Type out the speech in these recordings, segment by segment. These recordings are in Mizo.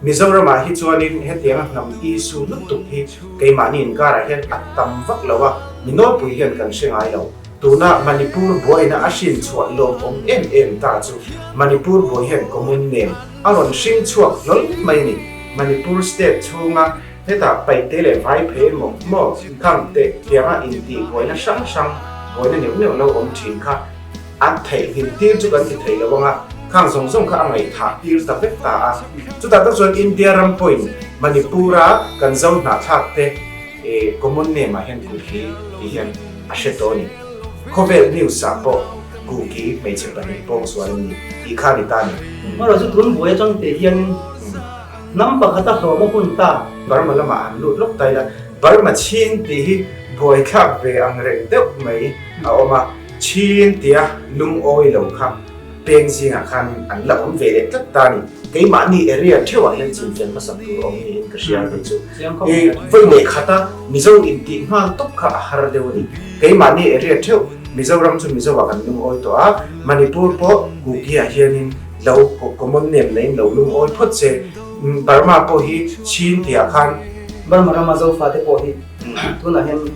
Mizoramah hi chuanin hetianga hnam issue lutuk hi keimahni inkarah hian a tam vak lo a, mi nawlpui hian kan hre ngai lo. Tuna Manipur buaina a hrin chhuah lawmawm em em ta chu Manipur buai hian common name a rawn hring chhuak hlawl mai a ni. Manipur state chhunga hetah paihte leh vai phei emaw maw khang teh tianga intih buaina hrang hrang buaina neuh neuh lo awm thin kha A theihnghilh tir chu kan ti thei lo ang a, khang zawng zawng kha a ngaihthah tir ta vek ta a. Chutah tak chuan India ram pawhin Manipur-a kan zo hnahthlak te common name ah hian Kuki tih hian a hre tawh a ni. Khawvel news ah pawh Kuki hmeichhe pahnih pawngsual an ni tih kha a ni ta a ni. Hmarawh chu tun buai atang teh hianin hnam pakhat a hlawm a hun ta. Burma lamah han lut lawk ta ila, Burma chhing tih hi buaithlak ve ang reng deuh mai a awm a. Chin tia lungawi lo kha peng zingah khan an la awm ve leh tlat ta a ni. Keimahni area theuhah hian chinfel hmasak tur awm niin ka hria tih chu i vawi leh khata Mizo intih nghal tawp kha a har deuh a ni. Keimahni area theuh Mizoram chu Mizoah kan lungawi tawh a, Manipur pawh Kuki-ah hianin lo common name neiin lo lungawi phawt se, Burma pawh hi Chin tihah khan. Burma rama Zofate pawh hi tunah hian.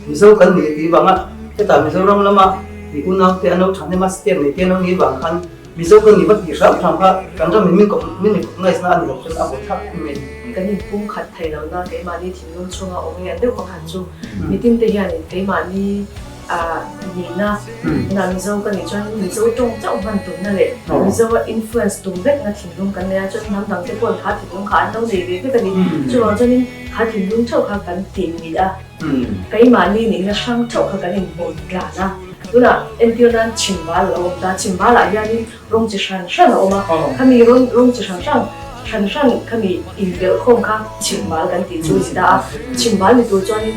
Mizo kan nih tih vanga hetah Mizoram lama i unaute an lo thahnem a, state nei te an lo nih vang khan Mizo kan nih va tih hram hram kha kan ramin min kawp min recognize na a ni lo chuan a buai thlak khum mai a ni. Kan inpumkhat thei lo na keimahni thinlung chhunga awm lian deuh pakhat chu mitin te hianin keimahni nihna na Mizo ka nih chuan Mizo tawng chauh hman tumna leh Mizo a influence tum vekna thinlung kan nei a, chuan hnam dang te pawhin kha thinlung kha an lo nei ve vek a ni. Chuvang chuanin Kha thinlung theuh kha kan tih mit a, keimahni nihna hrang theuh kha kan inhmuh tlan a. Tunah entir nan chhimbal a lo awm ta, chhimbalah hianin rawng chi hran hran a awm a, khami rawn rawng chi hran hran hran hran khami inbelh khawm kha chhimbal kan tih chu ni ta a, chhimbal ni tur chuanin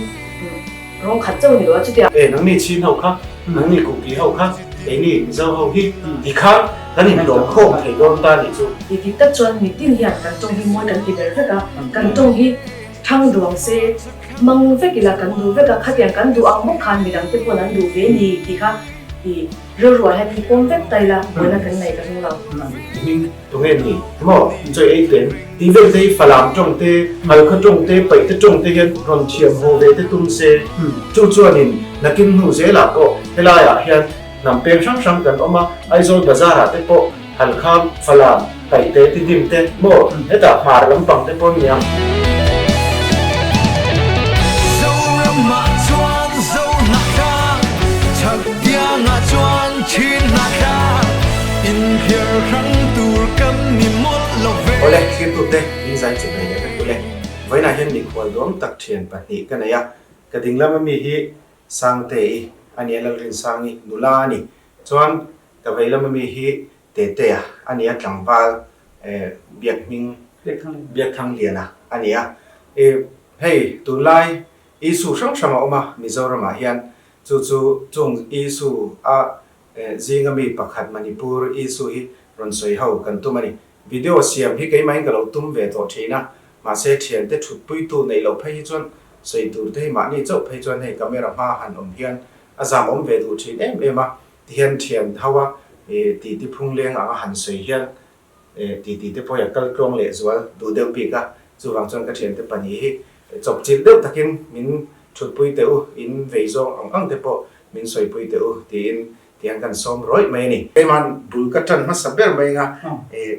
rawng khat chauh ni lo a chutiang. E nangni chin ho kha, nangni kuki ho kha, keini Mizo ho hi ti khan kan inhlawm khawm thei dawn ta nih chu. Ti dik tak chuan mitin hian kan tawng hi mawi kan ti ber vek a, kan tawng hi thang duang se hmang vek ila kan duh vek a, khatiang kan duh ang bawk khan midang te pawn an duh ve ni tih kha i rilruah hian i pawm vek ta ila buaina kan nei ka ring lo. Hming tunge ni maw chawi ei tlem tih vel te hi Falam tawng te, Halkha tawng te, Paihte tawng te hian rawn thiam haw ve te tum se, chu chuanin nakin hnu zelah pawh helaiah hian Hnam peng hrang hrang kan awm a, Aizawl Bazar ah te pawh Halkham, Falam, Paihte, Tidim te maw hetah hmar lampang te pawh nia. Zoramah chuan Zohnahthla, Chhaktiangah chuan Chinhnahthla, inhliar hrang tur kan ni mawlh lo ve. Awle, thirtute in zai chu mai leh vek ule. Vawiinah hian mikhual duam tak thian pahnih ka nei a, ka dinglam ami hi Sangte-i a nia Lalrinsangi nula a ni. Chuan ka vei lama mi hi Tetea a nia tlangval Biakhming Biakthangliana a nia. Hei tunlai issue hrang hrang a awm a Mizoramah hian chu chu chung issue a zinga mi pakhat Manipur issue hi rawn sawi ho kan tum a ni. Video siam hi keimahin ka lo tum ve tawh thin a, mahse thiante thutpuitu neih loh phei hi chuan sawi tur te hi mahni chauh phei chuan hei camera hma han awm hian a zam awm ve duh thin em em a, tihian thian ho a titi phung leng anga han sawi hian titi te pawh hi a kal tluang leh zual duh deuh bik a, chuvang chuan ka thiante pahnih hi chawpchilh deuh takin min thutpui teh u, in vei zawng ang ang te pawh min sawipui teh u tiin Tiang kan sawm rawih mai a ni. Keima'n bul ka ṭan hmasa ber mai anga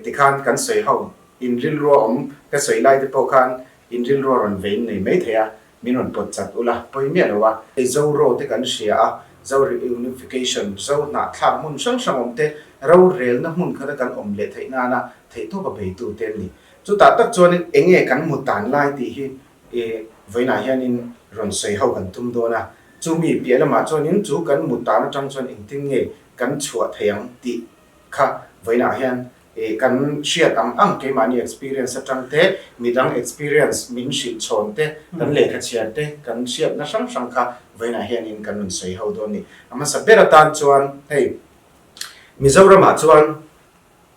tikhan kan sawi ho in rilrua awm ka sawi lai te pawh khan in rilrua rawn vein nei mai thei a, min rawn pawt chat ula pawi miah lo a. Hei Zoro te kan hria a, Zo Reunification, Zo hnahthlak hmun hrang hrang awm te, rorelna hmun khata kan awm leh theih nana theihtawpa beitu te an ni. Chutah tak chuanin enge kan mu tan lai tih hi vawiinah hianin rawn sawi ho kan tum dawn a. Chumi piah lamah chuanin chu kan mut tan atang chuan engtin nge kan chhuah thei ang tih kha vawiinah hian kan hriat ang ang keimahni experience atang te, midang experience min hrilh chhawn te, kan lehkha chhiar te, kan hriatna hrang hrang kha vawiinah hianin kan rawn sawi ho dawn a ni. A hmasa ber atan chuan hei Mizoramah chuan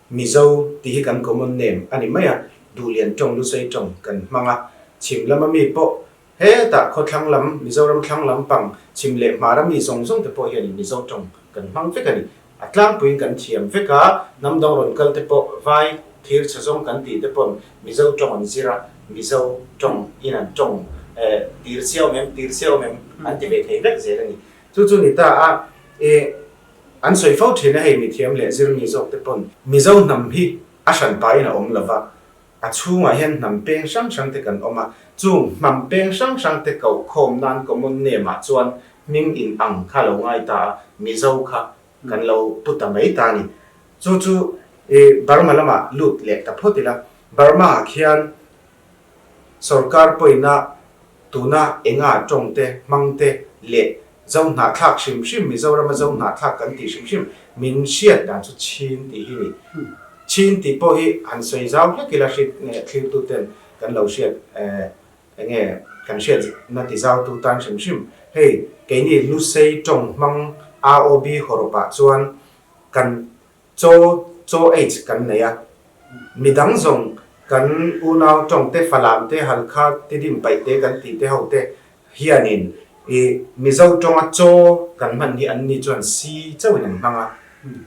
Mizo tih hi kan common name a ni mai a, Duhlian tawng, Lusei tawng kan hmang a, chhim lama mi pawh Hetah khawthlang lam, Mizoram thlang lam pang, chhim leh hmara mi zawng zawng te pawh hianin Mizo tawng kan hmang vek a ni. A tlangpuiin kan thiam vek a, hnam dang rawn kal te pawh vai Thir chhe zawng kan tih te pawn Mizo tawng an zir a, Mizo tawng in an tawng tir chiah awm em, tir chiah awm em an ti ve thei vek zel a ni. Chu chu ni ta a, e an sawi fo thin a hei mithiam leh zirmi zawk te pawn Mizo hnam hi a hran pahin a awm lova, a chhungah hian hnam peng hrang hrang te kan awm a, chung hnam peng hrang hrang te koh khawm nan common name ah chuan hming in ang kha lo ngai ta a, Mizo kha kan lo pu ta mai ta a ni. Chu chu i Burma lamah lut leh ta phawt ila, Burma ah khian sorkar pawina tuna enga tawng te, hmang te leh Zo hnahthlak hrim hrim, Mizorama Zo hnahthlak kan tih hrim hrim min hriat dan chu Chin tih hi ni. Chin tih pawh hi han sawi zau hlek ila hrit thlirtu ten kan lo hriat enge kan hriat na ti zau tu tan hrim hrim. Hei keini Lusei tawng hmang AOB hawrawpah chuan Kan chaw chaw age kan nei a, midang zawng kan unau tawng te, Falam te, Halkha te, Dim paih te kan tih te ho te hianin i Mizo tawnga chaw kan hman hi an ni chuan si chauhin an hmang a.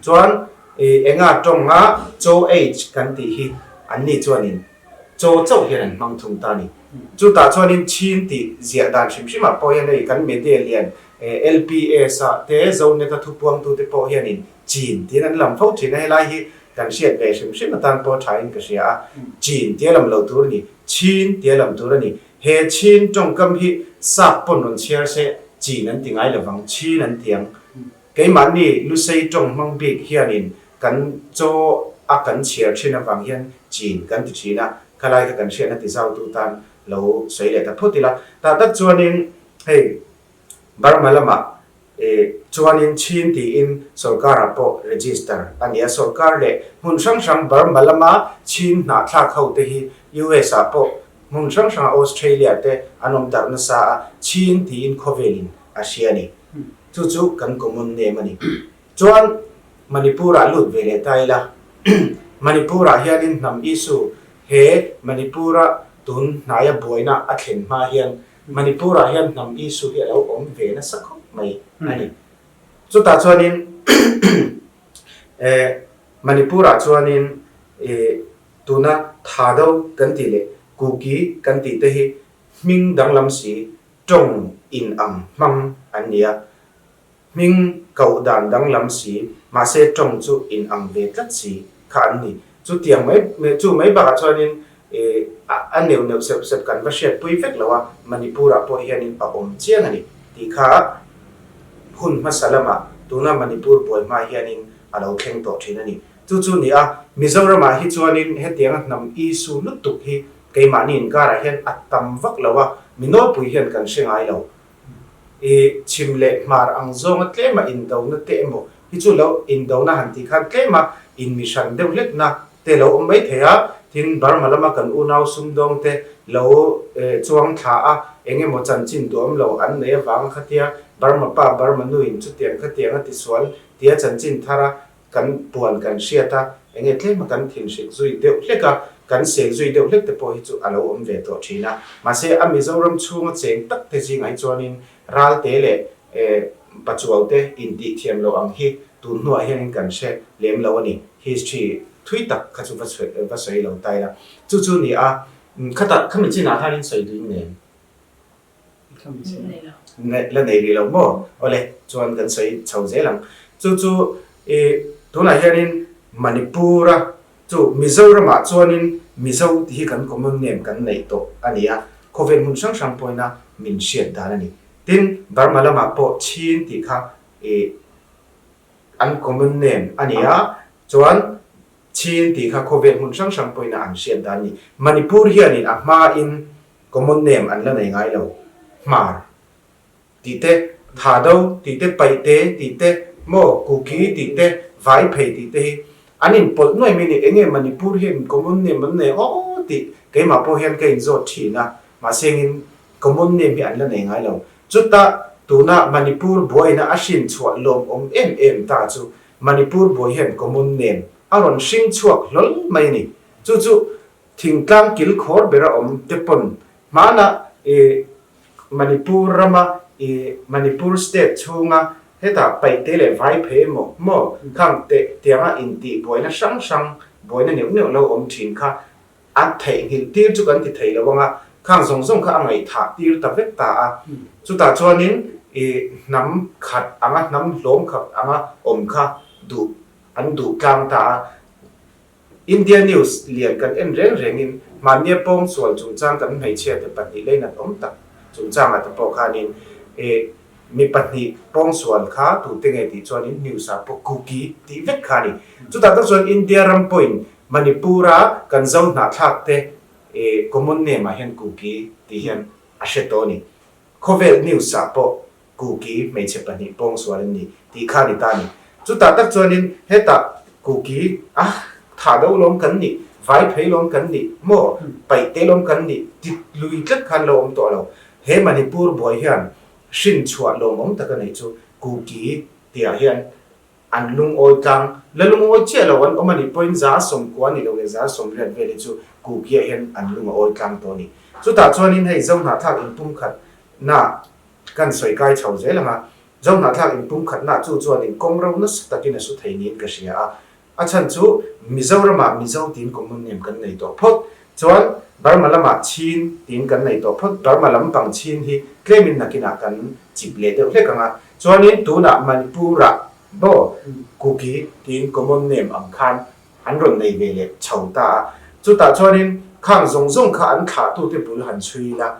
Chuan i enga tawnga chaw age kan tih hi an ni chuanin chaw chauh hian an hmang thung ta a ni. Chutah chuanin Chin tih ziah dan hrim hrimah pawh hian hei kan media lian LPS ah te Zonet a thupuangtute pawh hianin Chin tiin an lam fo thin a, helai hi kan hriat ve hrim hrim atan pawh thain ka hria a, Chin tia lam lo tur a ni, Chin tia lam tur a ni. He Chin tawngkam hi sap pawn rawn chhiar se Chin an ti ngai lovang, Chin an ti ang. Keimahni Lusei tawng hmang bik hianin kan chaw a kan chhiar thin avang hian Chin kan ti thin a, khalai kha kan hriatna ti zautu tan lo sawi leh ta phawt ila. Tah tak chuanin hei Burma lamah chuanin Chin tiin sorkarah pawh register a ni a, sorkar leh hmun hrang hrang Burma lama Chin hnahthlak ho te hi US ah pawh hmun hrang hrangah Australia te an awm darh nasa a, Chin tiin khawvelin a hria a ni. Chu chu kan common name a ni. Chuan Manipur-ah lut ve leh ta ila, Manipur-ah hianin hnam issue he Manipur-a tun hnaia buaina a thlen hma hian Manipur-ah hian hnam issue hi a lo awm ve nasa khawp mai a ni. Chutah chuanin Manipur-ah chuanin tuna Thado kan tih leh Kuki kan tih te hi hming danglam si tawng inang hmang an ni a. Hming koh dan danglam si, mahse tawng chu inang ve tlat si kha an ni. Chutiang mai chu mai bakah chuanin a neuh neuh sep sep kan va hriatpui vek lo a, Manipur-ah pawh hianin a awm chiang a ni tih kha hun hmasa lamah tuna Manipur buai hma hianin a lo thleng tawh thin a ni. Chu chu ni a, Mizoramah hi chuanin hetianga hnam issue lutuk hi keimahni inkarah hian a tam vak lo a, mi nawlpui hian kan hre ngai lo. I chhim leh hmar ang zawnga tlema indona te emaw hi chu lo indona han tih khan tlema inmihran deuh hlekna te lo awm mai thei a, tin Burma lama kan unau sumdawng te lo chuang thla a eng emaw chanchin duhawm lo an nei avanga khatia Burma pa Burma nuin chutiang khatiang a tisual tia chanchin thar a Kan puan kan hriat a, enge tlema kan thinhrik zui deuh hlek a, kan sel zui deuh hlek te pawh hi chu a lo awm ve tawh thin a. Mahse, a Mizoram chhunga cheng tak te zingah hi chuanin Ralte leh Pachuau te intih thiam loh ang hi tun hnuah hianin kan hre lem lo a ni. History thui tak kha chu va sawi lo ta ila. Chu chu ni a, khatah khami chinah khanin sawi duin nen. La nei rih lo maw? Awle, chuan kan sawi chho zel ang. Chu chu i tunah hianin Manipur-a chu Mizoramah chuanin Mizo tih hi kan common name kan neih tawh a ni a, khawvel hmun hrang hrang pawhin a min hriat dan a ni. Tin, Burma lamah pawh Chin tih kha i an common name a ni a, chuan Chin tih kha khawvel hmun hrang hrang pawhin a an hriat dan a ni. Manipur hianin a hmain Common name an la nei ngai lo. Hmar tih te, Thado tih te, Paihte tih te, maw Kuki tih te, Vaiphei tih te hi an inpawlh nuai mai a ni. Enge Manipur hian common name an nei aw tih keimah pawh hian ka inzawt thin a, mahse engin common name hi an la nei ngai lo. Chutah tuna Manipur buaina a hrin chhuah lawmawm em em ta chu Manipur buai hian common name a rawn hring chhuak hlawl mai a ni. Chu chu Thingtlang kilkhawr bera awm te pawn hmana i Manipur rama i Manipur state chhunga hetah Paihte leh Vaiphei emaw maw khang te tianga intih buaina hrang hrang buaina neuh neuh lo awm thin kha a theihnghilh tir chu kan ti thei lo ang a, khang zawng zawng kha a ngaihthah tir ta vek ta a. Chutah chuanin ih hnam khat anga hnam hlawm khat anga awm kha duh an duh tlang ta a. India news lian kan en reng rengin mahnia pawngsual chungchang kan hmeichhia te pahnih leinat awm tak chungchangah te pawh khanin ih mi pahnih pawngsual kha tute nge tih chuanin news ah pawh Kuki tih vek kha a ni. Chutah tak chuan India ram pawhin Manipur a kan zo hnahthlak te ih common name ah hian Kuki tih hian a hre tawh a ni. Khawvel news ah pawh Kuki hmeichhe pahnih pawngsual an ni tih kha a ni ta a ni. Chutah tak chuanin hetah Kuki a thah do lawm kan nih, vai phei lawm kan nih maw, paih te lawm kan nih ti lui tlat khan lo awm tawh lo. He Manipur buai hian hrin chhuah lawmawm tak a neih chu Kuki tihah hian An lungawi tlang, la lungawi chiah lo an awm a nih pawhin 190 ni lo leh 180 vel hi chu Kukiah hian an lung a awi tlang tawh a ni. Chutah chuanin hei Zohnahthlak inpumkhat na kan sawi kai chho zel ang a, Zohnahthlak inpumkhat na chu chuanin kawng ro nasa takin a su thei niin ka hria a. A chhan chu Mizoramah Mizo tiin common name kan nei tawh phawt chuan Burma lamah Chin tiin kan nei tawh phawt, Burma lampang Chin hi tlemin nakinah kan chip leh deuh hlek ang a, Chuanin tunah Manipur-ah maw Kuki tiin common name ang khan an rawn nei ve leh chho ta a. Chutah chuanin khang zawng zawng kha an thlahtute bul han chhui ila,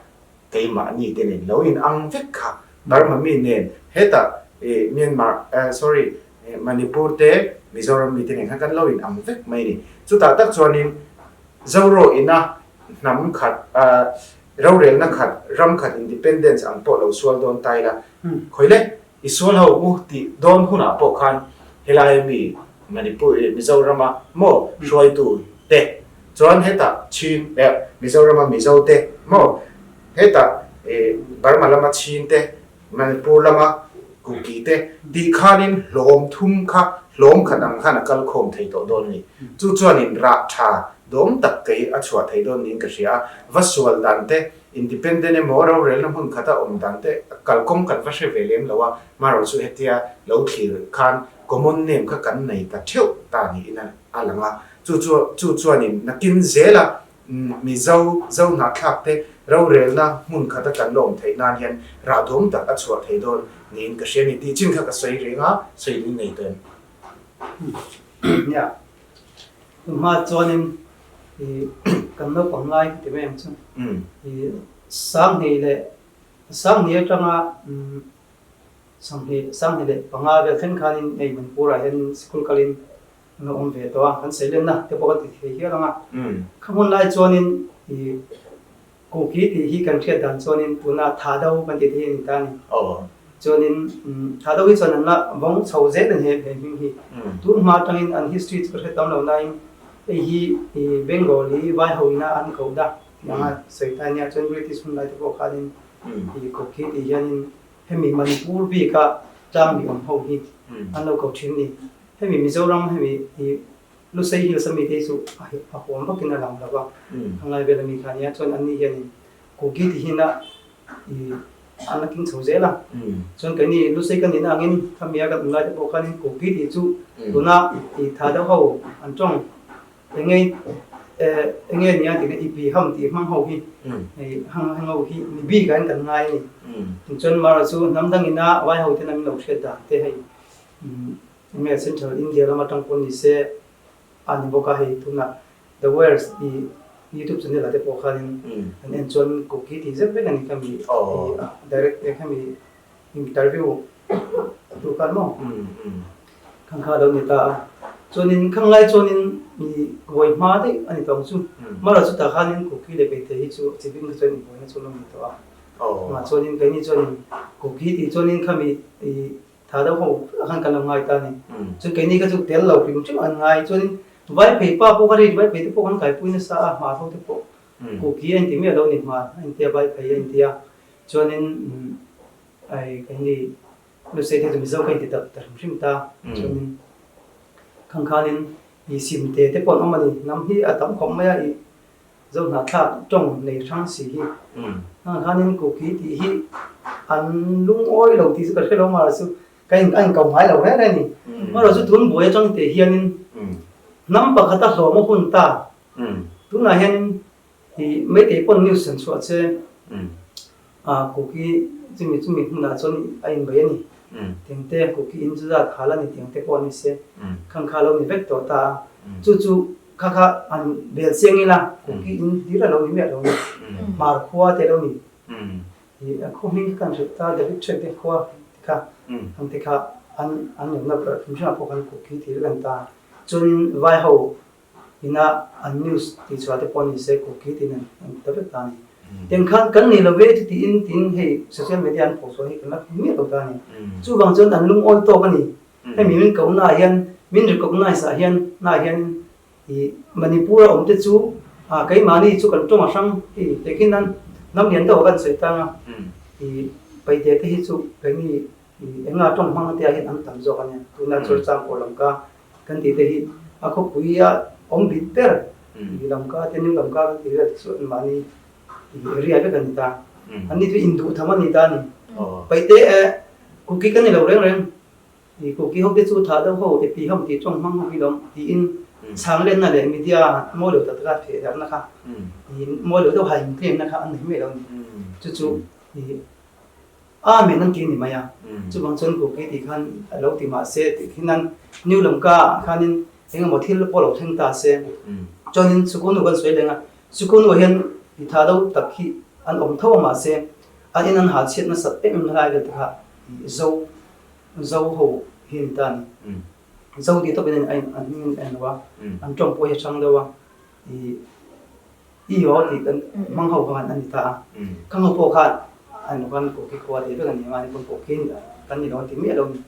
keimahni te nen lo in ang vek kha Burma mi nen hetah Myanmar sorry Manipur te Mizoram mi te nen khan kan lo in ang vek mai a ni. Chutah tak chuanin Zoro ina hnam khat Rorelna khat, ram khat independence ang pawh lo sual dawn ta ila, khawi le, i sual ho u tih dawn hunah pawh khan helai mi Manipur, Mizorama maw hruaitu te chuan hetah Chin, Mizorama Mizo te maw hetah Burma lama Chin te, Manipur lama Kuki te tih khanin hlawm thum kha hlawm khat ang khan a kal khawm thei tawh dawn a ni. Chu chuanin rah tha dawm tak kei a chhuah thei dawn niin ka hria a, va sual dan te, independent emaw rorelna hmun khata awm dan te kalkawng kan va hre ve lem lo a, marawh chu hetia lo thlir khan common name kha kan nei ta theuh ta niin a lang a, chu chu chu chuanin nakin zela Mizo, Zo hnahthlak te rorelna hmun khata kan la awm theih nan hian rah duam tak a chhuah thei dawn niin ka hria a ni tih chin kha ka sawi reng a, sawi ding nei tawh em? Nia, tunhma chuanin i kan naupang lai ka ti mai ang chu. I Sanghnih leh Sanghnih atanga Sanghnih Sanghnih leh panga vel thleng khanin hei Manipur ah hian sikul kalin An lo awm ve tawh a, kan seilenna te pawh kan ti thei hial ang a. Kha hmun lai chuanin i Kuki tih hi kan hriat dan chuanin tuna Thado kan tih te hi a ni ta a ni. Chuanin Thado hi chuan an la vawng chho zel a ni he hming hi. Tun hma atangin an history chu ka hre tam lo nain hei hi i Bengal hi vai ho ina an koh da tih anga sawi ta a nia. Chuan British hun lai te pawh khanin i Kuki tih hianin hemi Manipur bika tlangmi awm ho hi an lo ko thin a ni. Hemi Mizoram hemi i Lusei Hills a mite hi chu a huam vakin a lang lo va, a ngai vel ami kha a nia. Chuan anni hianin Kuki ti hin a i an la king chho zel a. Chuan keini Lusei ka nihna angin khamia kan awm lai te pawh khanin Kuki tih chu tuna i tha deuh ho an tawng enge enge nia tih kha i pi ham tih hmang ho hi hang hang ho hi mi bik ah hian kan ngai a ni. Chuan Mara chu hnam dangina vai ho ten an lo hriat dan te hei Enge Central India lam atang pawh ni se a ni bawk a, hei tunah The Wires tih YouTube channel ah te pawh khanin an en chuan Kuki tih zet vek a ni khami direct eh khami interview tu khan maw khang kha a lo ni ta a. Chuanin khang lai chuanin mi vawi hma daih a ni tawh ang chu. Mara chutah khanin Kuki leh Peite hi chu chipin kha chuan inbuaina chu an lo ni tawh a. Chuanin keini chuanin Kuki tih chuanin khami Tha deuh ho a khan kan lo ngai ta a ni. Chuan keini kha chu tel lo hrim hrim an ngai. Chuanin vai phei pa pawh kha ri vai phei te pawh kan kaipui nasa a, hmar ho te pawh Kuki a inti miah lo a ni, hmar a intia vai phei a intia. Chuanin ai keini Lusei te chu Mizo ka inti tak ta hrim hrim ta. Chuanin khang khanin i Simte te pawh an awm a ni. Hnam hi a tam khawp mai a, i Zohnahthlak tawng nei hrang si hi hang khanin Kuki tih hi an lungawi lo tih chu ka hre lo marawh chu ka in a inkau ngai lo reng reng a ni. Marawh chu tun buai atang teh hianin Hnam pakhata hlawm a hun ta. Tunah hian i Meitei pawn news an chhuah che a Kuki chumi chumi hmunah chuan a inbei a ni. Tiangte Kuki in chu zat hal a ni tiangte pawh a ni se. Khang kha a lo ni vek tawh ta a. Chu chu kha kha an bel chiang ila Kuki in hlir a lo ni miah lo ni. Hmar khua te a lo ni. I a khaw hming kha kan hrilh ta David Trek te khua te kha ang te kha an an lo na ber hrim hrim ah pawh khan Kuki tih vek an ta. Chuanin vai ho ina an news tih chhuah te pawh ni se Kuki tiin an an ta vek ta a ni. Tiang khan kan nei lo ve chu tiin tiin hei social media an phochhuah hi kan la hmu miah lo ta a ni. Chuvang chuan an lungawi tawk a ni. Hemi min ko naah hian min recognize ah hian naah hian I Manipur a awm te chu ah keimahni chu kan tawng a hrang i tehkhin nan hnam lian deuh ah kan sawi tang a, i paite te hi chu keini i enga tawng hmang te ah hian an tam zawk a nia, tuna Churchangpawh Lamka kan tih te hi a khawpui a awm bit ber i Lamka te New Lamka kan tih vel te chu anmahni i area vek a ni ta, anni chu induh tham a ni ta a ni, paite eh kuki kan ni lo reng reng. I Kuki ho te chu thah deuh ho e pi ho tih tawng hmang ho hi lawm tiin chhang lenna leh media mawi lo tak taka theh darhna kha i mawi lo deuh ha in claim na kha an nei mai lo a ni. Chu chu i Amen an ti a ni mai a. Chuvang chuan Kuki tih khan a lo ti mah se tih khi nan New Lamka ah khanin eng emaw thil pawh lo thleng ta se chuanin Sukunu kan sawi leng a, Sukunu ah hian i thah deuh tak hi an awm tho a mahse an in an hah chhiat nasat em em na lai vel te kha i Zo Zo ho hi an ta a ni. Zo tih tawpin an an hming an en lo a, an tawng pawh hi a hrang deuh a, i i aw tih kan hmang ho khan an ni ta a. Khang ho pawh khan an khan Kuki khua tih vek a ni a, mahni pawn Kuki kan ni lo an ti miah lo a ni.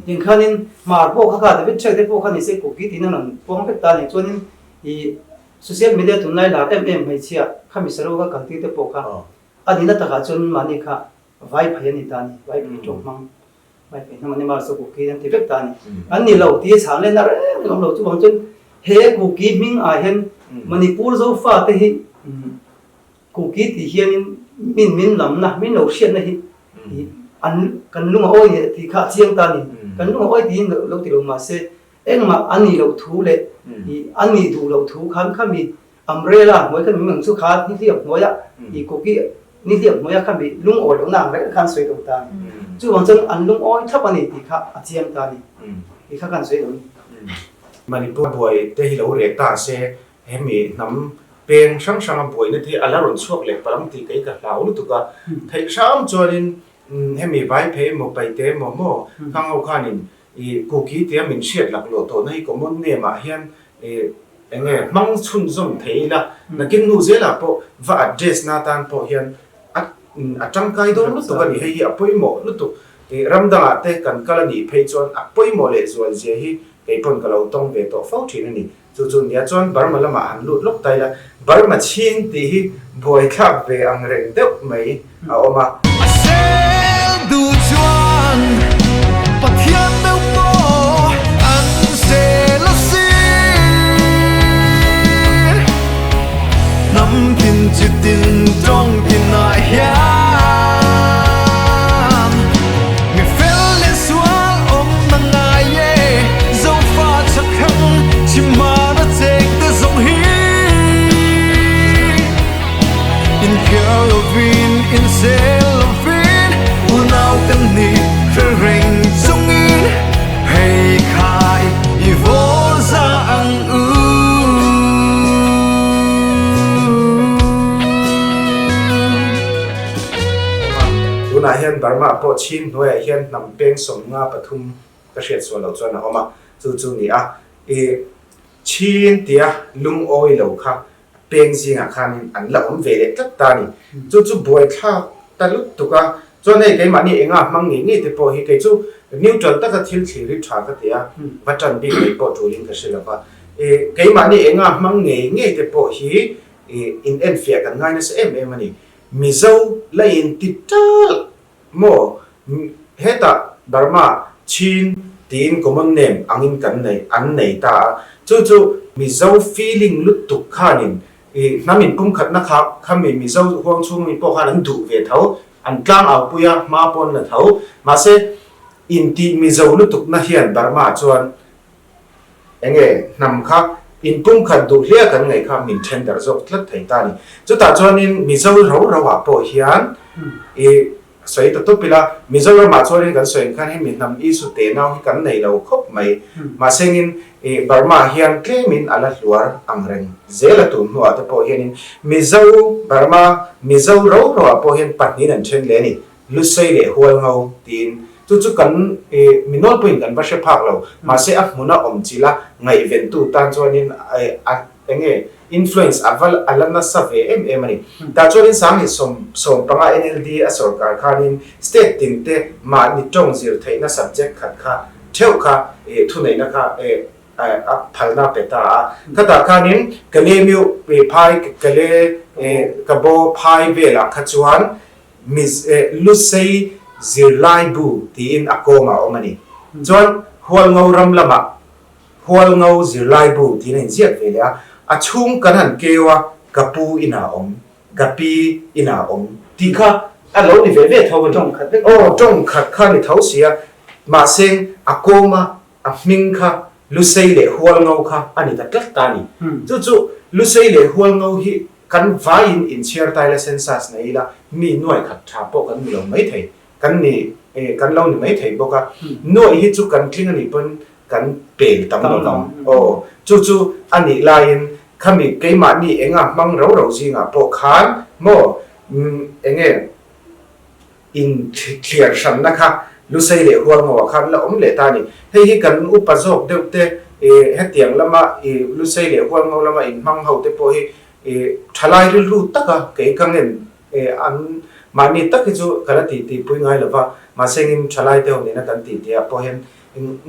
Tin khanin Hmar pawh kha kha David Hrek te pawh kha ni se Kuki tiin an rawn puang vek ta a ni. Chuanin i social media tunlai lar em em hmeichhia khami saruak a kaltir te pawh kha a nihna takah chuan mahni kha vai phei a ni ta a ni, vai phei tawng hmang. Vai phei hnam an ni mar chu Kuki an ti vek ta a ni. An ni lo ti a chhang len a reng reng awm lo chuvang chuan he Kuki hming ah hian Manipur Zofa te hi Kuki tih hianin min min lamna min lo hriatna hi an kan lung a awi tih kha a chiang ta a ni. Kan lung a awi tiin lo ti lo mahse engmah an nih loh thu leh an nih duh loh thu khan khami Umbrella hnuai kha min ang chu kha nihliap hnuaia i Kuki nihliap hnuaia kha mi lungawi lohna ang reng khan sawi lo ta a ni. Chuvang chuan an lungawi thlap a ni tih kha a chiang ta a ni tih kha kan sawi lo a ni. Manipur buai te hi lo reh ta se hemi hnam peng hrang hranga buaina te hi a la rawn chhuak leh palh ang tih kei ka hlau lutuk a. Theih hram chuanin hemi vai phei emaw paite emaw maw khang ho khanin I Kuki tia min hriat laklawh tawhna hi common name ah hian eng nge hmang chhunzawm thei ila, nakin nu zelah pawh va address na atan pawh hian a a tangkai dawn lutuk a ni, hei hi a pawimawh lutuk. I ram dangah te kan kal a nih phei chuan a pawimawh leh zual zia hi kei pawn ka lo tawng ve tawh fo thin a ni. Chu chu nia chuan Burma lamah han lut lawk ta ila, Burma chhing tih hi buaithlak ve ang reng deuh mai a awm a. A sel duh chuan Pathian deuh pawh an sel a si. Hnam tin chi tin tawng tinah hian mi fel leh sual awm na ngai e. Zofa chakhrang chimar a cheng te zawng hi Inkhiar lovin insel lovin unau kan ni hre reng chungin hei khai i vawl za ang u. Tunah hian Burma pawh Chin hnuaiah hian hnam peng 53 Ka hriat sual loh chuan a awm a, chu chu ni a, i Chin tia lungawi lo kha peng zingah khanin an la awm ve leh tlat ta a ni. Chu chu buaithlak ta lutuk a, chuan hei keimahni enga hmang ngei ngei te pawh hi kei chu neutral taka thil thlir hi tha ka ti a, va tan bik mai pawh tulin ka hre lo va. I keimahni enga hmang ngei ngei te pawh hi i in enfiah kan ngai nasa em em a ni. Mizo la inti talh Maw? Hetah Burma, Chin tiin common name angin kan nei, an nei ta a. Chu chu Mizo feeling lutuk khanin i hnam inpumkhatna kha khami Mizo huang chhung mi pawh khan an duh ve tho, an tlang au pui a, hma pawn la tho. Mahse, intih Mizo lutukna hian Burma chuan enge hnam kha Inpumkhat duh hle a kan ngaih kha min then darh zawk tlat thei ta a ni. Chutah chuanin Mizo ro ro ah pawh hian i sawi ta tawp ila, Mizoramah chuanin kan sawi ang khan hemi hnam issue te nau hi kan nei lo khawp mai. Mahsengin i Burma hian tlemin a la hluar ang reng zel a tun hnuah te pawh hianin Mizo, Burma, Mizo ro ro ah pawh hian pahnihin an then leh a ni. Lusei leh Hualngo tiin chu chu kan mi nawlpuiin kan va hre phak lo, mahse a hmuna awm chila ngaihventu tan chuanin a enge influence a va a la nasa ve em em a ni. Tah chuanin Sanghnih 75 NLD a sawrkar khanin state tin te mahni tawng zir theihna subject khat kha theuh kha thuneihna kha a phalna pe ta a. Khatah khanin Kalemiu phai Kale Kabaw phai velah kha chuan Miz Lusei zirlai bu tiin a kawngah a awm a ni. Chuan Hualngo ram lamah Hualngo zirlai bu tiin a inziak ve leh a, a chhung kan han keu a, ka pu inah a awm, ka pi inah a awm tih kha a lo ni ve ve tho a ni. Aw, tawng khat kha a ni tho si a, mahse a kawma a hming kha Lusei leh Hualngo kha a ni ta tlat ta a ni. Chu chu Lusei leh Hualngo hi kan vaiin inchhiar tai la census nei ila mi nuai khat tha pawh kan ni lo mai thei, kan ni kan lo ni mai thei bawk a. Nuai hi chu kan tling a nih pawn kan pel tam lo vang. Aw, chu chu a nih laiin khami keimahni enga hmang ro ro zingah pawh khan maw enge In thliar hranna kha Lusei leh Hualngoa khan la awm leh ta a ni. Hei hi kan upa zawk deuh te hetiang lama Lusei leh Hualngo lama inhmang ho te pawh hi thalai rilru taka kei ka ngen an mahni tak hi chu ka la titi pui ngai lova, mahse engin thalai te ho nena kan titi ah pawh hian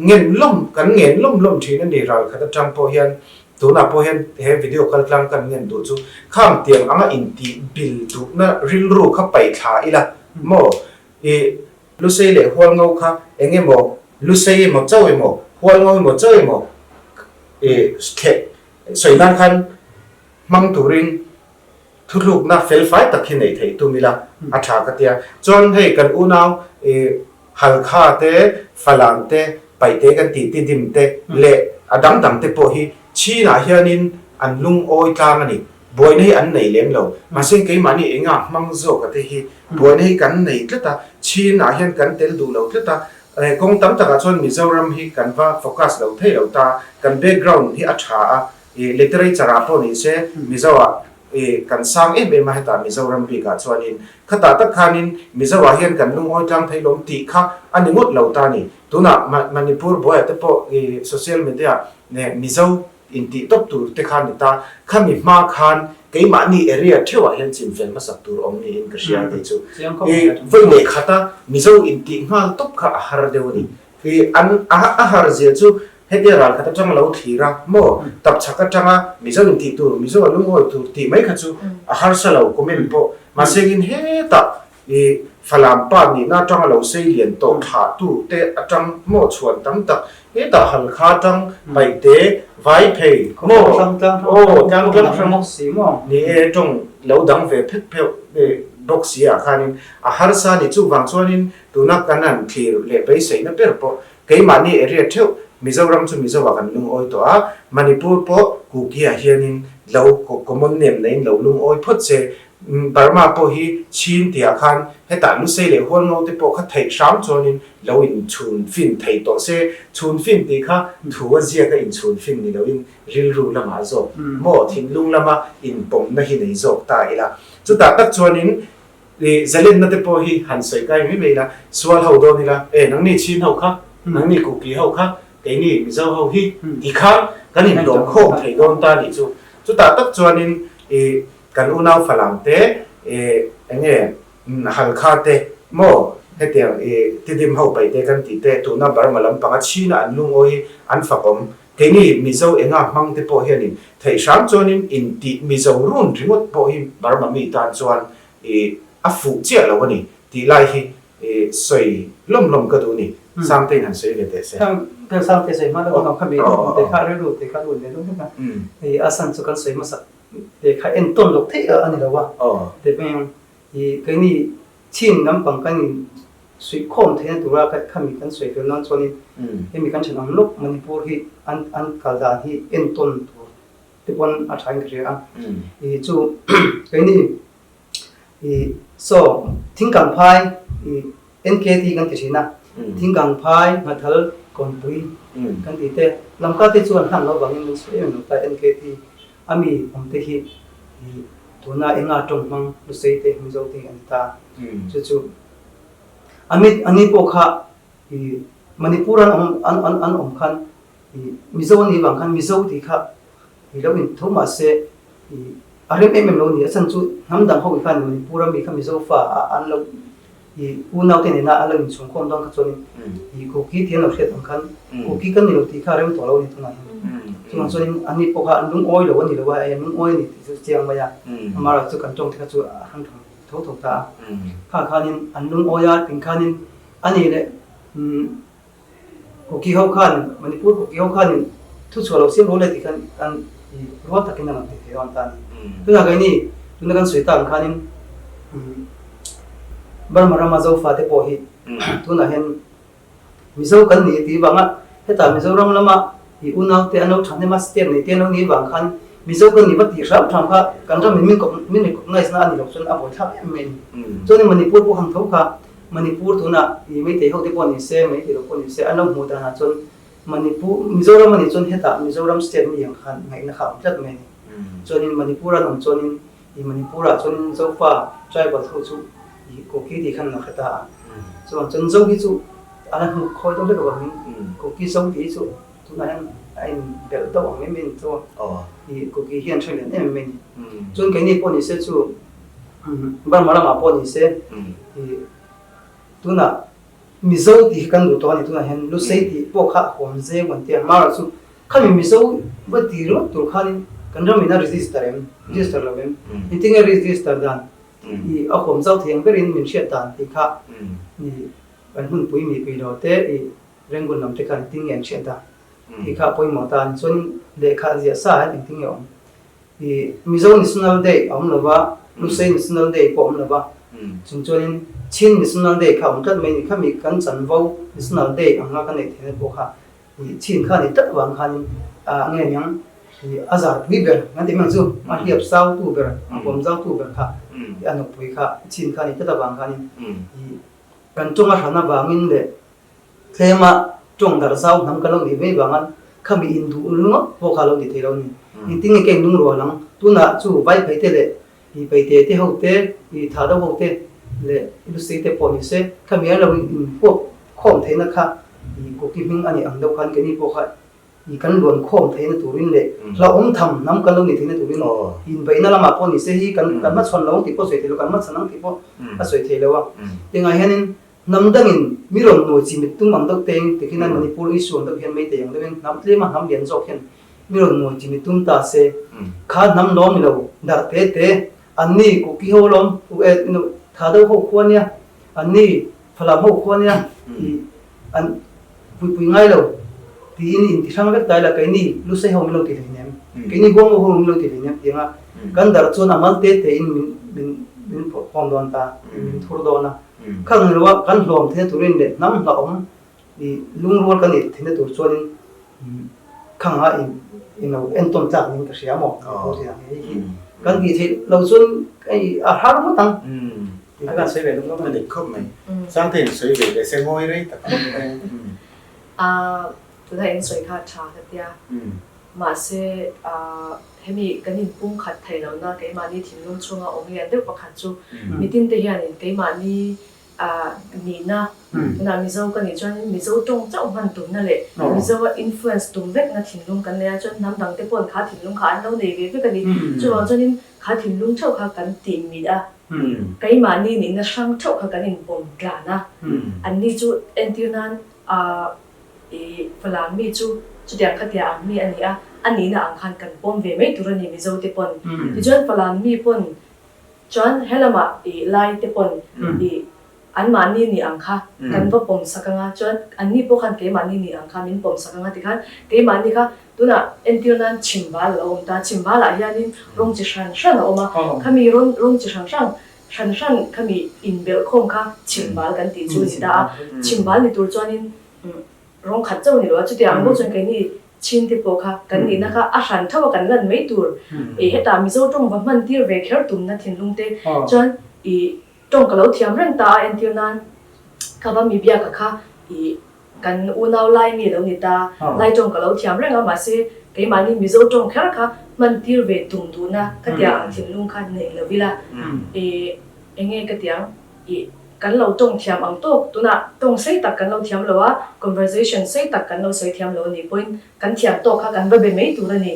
ngen lawm kan ngen lawm lawm thin a ni ral khat atang pawh hian Tunah pawh hian he video kaltlang kan ngen duh chu khang tiang anga intih bil duhna rilru kha paih thla ila maw? I Lusei leh Hualngo kha eng emaw Lusei emaw chauh emaw Hualngo emaw chauh emaw i thleh sawi nan khan hmang turin Thuthlukna felfai tak hi neih theih tum ila a tha ka tia. Chuan hei kan unau i Halkha te, Falam te, Paihte kan tih Tidim te leh a dang dang te pawh hi Chinah hianin an lungawi tlang a ni. Buaina hi an nei lem lo. Mahse keimahni enga hmang zawk a te hi buaina hi kan nei tlat a, Chinah hian kan tel duh lo tlat a. Kawng tam takah chuan Mizoram hi kan va focus lo thei lo ta. Kan background hi a tha a, I literature ah pawh ni se Mizo ah i kan sang em em a hetah Mizoram bik ah chuanin khatah tak khanin Mizo ah hian kan lungawi tlang thei lawm tih kha a ni ngawt lo ta a ni. Tunah Manipur buaiah te pawh i social media neh Mizo intih tawp tur te kha ni ta. Khami hma khan keimahni area theuhah hian chinfel hmasak tur awm niin ka hria tih chu i vawi leh khata Mizo intih nghal tawp kha a har deuh a ni. I an a har zia chu hetia ral khat atang lo thlir a maw tap chhak atanga Mizo in tih tur Mizo a lungawi tur tih mai kha chu a harsa lo comment pawh mahse engin hetah i Falam pa nihna atanga lo sei lian tawh thlah tu te atang maw chhuan tam tak hetah Halkha atang Paihte Vaiphei maw aw tlang tlang hrang ni e tawng lo dang ve phet pheuh bawk si ah khanin a harsa ni chuvang chuanin Tuna kan han thlir leh beiseihna ber pawh keimahni area theuh Mizoram chu Mizo ah kan lungawi tawh a, Manipur pawh Kuki ah hianin lo common name neiin lo lungawi phawt se, Burma pawh hi Chin tih ah khan hetah Lusei leh Hualngo te pawh kha theih hram chuanin lo inchhun fin thei tawh se, chhun fin tih kha thu a ziak a inchhun fin ni loin rilru lamah zawk maw thinlung lama inpawmna hi nei zawk ta ila. Chutah tak chuanin I zalenna te pawh hi han sawi kai mai mai ila, sual ho dawn ila, e nangni Chin ho kha, nangni Kuki ho kha, keini Mizo ho hi ti khan kan indawm khawm thei dawn ta nih chu. Chutah tak chuanin i kan unau Falam te, i enge Halkha te maw hetiang i Tidim ho paih te kan tih te tuna Burma lampanga China an lungawi hi an fakawm. Keini Mizo enga hmang te pawh hianin theih hram chuanin intih Mizo run ringawt pawh hi Burma mi tan chuan I a fuh chiah lo a ni tih lai hi i sawi lawm lawm ka duh a ni. Sangtein han sawi ve teh se. Kan Sangte sawi hma deuh ang kha mi te kha rilru te kha lut ve deuh hlek a. I a san chu kan sawi hmasak te kha entawn loh theih a ni lo a. Te pawhin i keini chin lampang kan in suih khawm theihna tura khami kan sawi fel nan chuanin hemi kan thenawm lawk Manipur hi an an kal dan hi entawn tur. te pawn a tha in ka hria a. I chu keini i saw thingkang phai i NKT kan ti thin a, thingkang phai nghathal kawnpui kan tih te lamka te chuan hlan loh vangin min sawi em em lo ta NKT a mi awm te hi i tuna enga tawng hmang Lusei te Mizo te hi an ni ta chu chu a mi a ni pawh kha i Manipur an awm an an an awm khan i Mizo a nih vang khan Mizo tih kha i lo in tho mahse i a rem em em lo a ni a chhan chu hnam dang ho khan Manipur a mi kha Mizo fa a an lo i unau te nena an lo inchhungkhawm dawn kha chuanin i Kuki tih an lo hriat ang khan Kuki kan ni lo tih kha a rem tawh lo a ni tunah hian. Chuvang chuanin an ni pawh kha an lungawi lo a ni lo a, an lungawi a ni tih chu chiang mai a, amaherawhchu chu kan tawng te kha chu a hrang thang tho tho ta a. Kha khanin an lungawi a, tin khanin a ni leh Kuki ho khan Manipur Kuki ho khanin thu chhuah lo siam lo le tih khan an i rual takin an rawn ti thei dawn ta a ni. Tunah keini tuna kan sawi tak ang khanin Burma rama Zofa te pawh hi tunah hian Mizo kan ni tih vanga hetah Mizoram lama i unau te an lo thahnem a state nei te an lo nih vang khan Mizo kan ni va tih hram hram kha kan ram in min min recognize na a ni lo chuan a buaithlak em mai a ni. Chuanin Manipur pawh han tho kha Manipur tunah i Meitei ho te pawh ni se, Meitei lo pawh ni se an lo hmuh danah chuan Manipur, Mizoram a nih chuan hetah Mizoram state mi ang khan ngaihna kha a awm tlat mai a ni. Chuanin Manipur an awm chuanin i Manipur ah chuanin Zofa tribal ho chu i Kuki tih khan an lo hre ta a. Chuan chuan Zo hi chu a la hnuk khawi deuh hlek avangin Kuki Zo tih hi chu tunah hian a in belh deuh ang em em chu i Kuki hi an hre lian em em mai a ni. Chuan keini pawh ni se chu Burma lamah pawh ni se i tunah Mizo tih hi kan duh tawh a ni tunah hian Lusei tih pawh kha a huam zeu an ti a, amaherawh chu khami Mizo va ti ringawt tur khanin kan ram in a register em, register lo em, engtin nge register dan i a huam zau thei ang berin min hriat dan tih kha i kan hmunpui mipui lo te i Rangoon lam te khan engtin nge an hriat dan tih kha a pawimawh ta a ni. Chuanin lehkha ziah sa hian engtin nge awm I Mizo National Day a awm lo va, Lusei National Day pawh a awm lo va, chung chuanin Chin National Day kha a awm tlat mai a ni. Khami kan chanvo National Day anga ka neih theihna pawh kha i Chin kha a ni tlat avang khanin a nge niang i a zarpui ber kan tih mai ang chu, a hliap sautu ber, a huam zautu ber kha i a nupui kha Chin kha a ni tlat avang khanin i kan tawng a hran avangin leh Tlema tawng darh zau hnam kan lo nih mai vanga khami induh ringawt pawh kha a lo ni thei lo a ni. Engtin nge ka inlung rual ang? Tunah chu vai phei te leh i peite te ho te, i tha deuh ho te leh i lusei te pawh ni se, khami an lo inhuap khawm theihna kha i kuki hming a nih ang deuh khan keini pawh kha i kan luan khawm theihna turin leh hlauhawm tham hnam kan lo nih theihna turin inbeihna lamah pawh ni se hi kan kan hmachhawn lo ang tih pawh sawi thei lo, kan hmachhawn ang tih pawh a sawi thei lo a. Engah hianin Hnam dangin mi rawn nawi chi mit tum ang deuh teng tikhin a Manipur issue ang deuh hian Meitei ang deuhin hnam tlema hnam lian zawk hian mi rawn nawi chi mit tum ta se kha hnam lawm ni lo darh te te an ni Kuki ho lawm u e nu tha deuh ho khua nia an ni Falam ho khua nia i an pui pui ngai lo tiin in ti hrang vek ta ila keini Lusei ho min lo ti hleinem keini Huangho ho min lo ti hleinem tianga kan darh chuan a mal te te in min min min phawrh khawm dawn ta min thur dawn a. Khang ni loa kan hlawm theihna turin leh hnam hlauhawm i lungrual kan neih theihna tur chuanin khang a in lo entawn tlak niin ka hria maw tih pawh thei ang hei hi kan tih theih loh chuan hei a har ngawt ang tih kha kan sawi ve lawm lawm a ni. A dik khawp mai. Sangte in sawi ve leh se ngawi rei tak ang. Tuna in sawi kha tha ka tia. Mahse, hemi kan inpumkhat theih lohna keimahni thinlung chhunga awm lian deuh pakhat chu mitin te hianin keimahni nihna tunah Mizo ka nih chuanin Mizo tawng chauh hman tumna leh Mizoa influence tum vekna thinlung kan nei a, chuan hnam dangte paw'n kha thinlung kha an lo nei ve vek a ni. Chuvang chuanin kha thinlung theuh kha kan tih mit a, keimahni nihna hrang theuh kha kan inpawm tlan a, anni chu entir nan I Falam mi chu chutiang khatia ang mi a ni a, a nihna ang khan kan pawm ve mai tur a ni Mizo te pawn. Tichuan Falam mi pawn chuan helamah i Lai te pawn i anmahni ni ang kha kan va pawm sak anga, chuan anni pawh khan keimahni ni ang kha min pawm sak anga tikhan keimahni kha tunah entir nan chhimbal a lo awm ta, chhimbalah hianin rawng chi hran hran a awm a, khami rawng chi hran hran hran hran khami inbelhkhawm kha chhimbal kan tih chu a ni ta a, chhimbal ni tur chuanin rawng khat chauh ni lo a, chutiang ang bawk chuan keini. Chin te pawh kha kan nihna kha a hran tho a kan lan mai tur. I hetah Mizo tawng va hman tir ve kher tumna thinlung te chuan i tawng ka lo thiam reng ta a entir nan ka va mi biaka kha i kan unau lai mi lo ni ta, lai tawng ka lo thiam reng a mahse keimahni Mizo tawng kher kha hman tir ve tum duhna ka tia ang thinlung kha nei lo ila i enge ka tiang. I kan lo tawng thiam ang tawk, tunah tawng sei tak kan lo thiam lo a, conversation sei tak kan lo sawi thiam lo a nih pawhin kan thiam tawk kha kan va be mai tur a ni.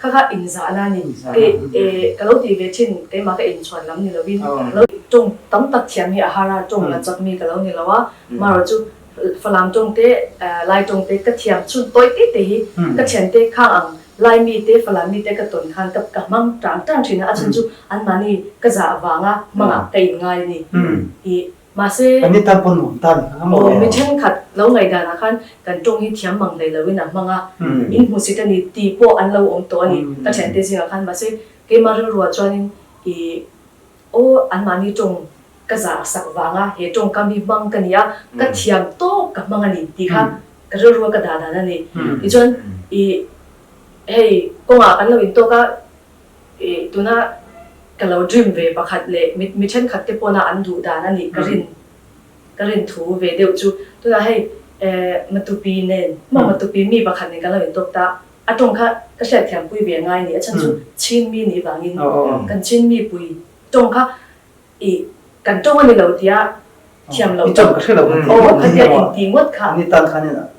Kha kha inzahna a ni. Kei e ka lo tih ve thin, keimah ka inchhuan lam ni lovin ka lo tawng tam tak thiam hi a har a, tawng la chak mi ka lo ni lo a, marawh chu Falam tawng te, Lai tawng te ka thiam chhun tawi te te hi ka thiante khang ang Laimi te Falami te ka tawn khan ka ka hmang tang tang thin a, a chhan chu anmahni ka zah avanga hmangah ka inngai a ni. I mahse. Kan ni tan pawn nuam ta ni kha maw? Aw, mi thenkhat lo ngaihdanah khan kan tawng hi thiam mang hlei loin a hmang a, in hmusit a ni tih pawh an lo awm tawh a ni ka thiante zingah khan. Mahse keimah rilruah chuanin i aw anmahni tawng ka zah sak vanga he tawngkam hi hmang ka ni a, ka thiam tawk ka hmang a ni tih kha ka rilrua ka dah dan a ni. Tichuan i hei kawngah kan lo intawk a, i tuna ka lo dream ve pakhat leh mi mi thenkhat te pawna an duh dan a nih ka rin ka rin thu ve deuh chu. Tunah hei eh Matupi nen maw Matupi mi pakhat nen kan lo intawk ta, a tawng kha ka hriatthiam pui ve ngai a ni. A chhan chu Chin mi nih vangin kan Chin mi pui tawng kha I kan tawng a ni lo tia thiam loh tak aw khatia inti ngawt kha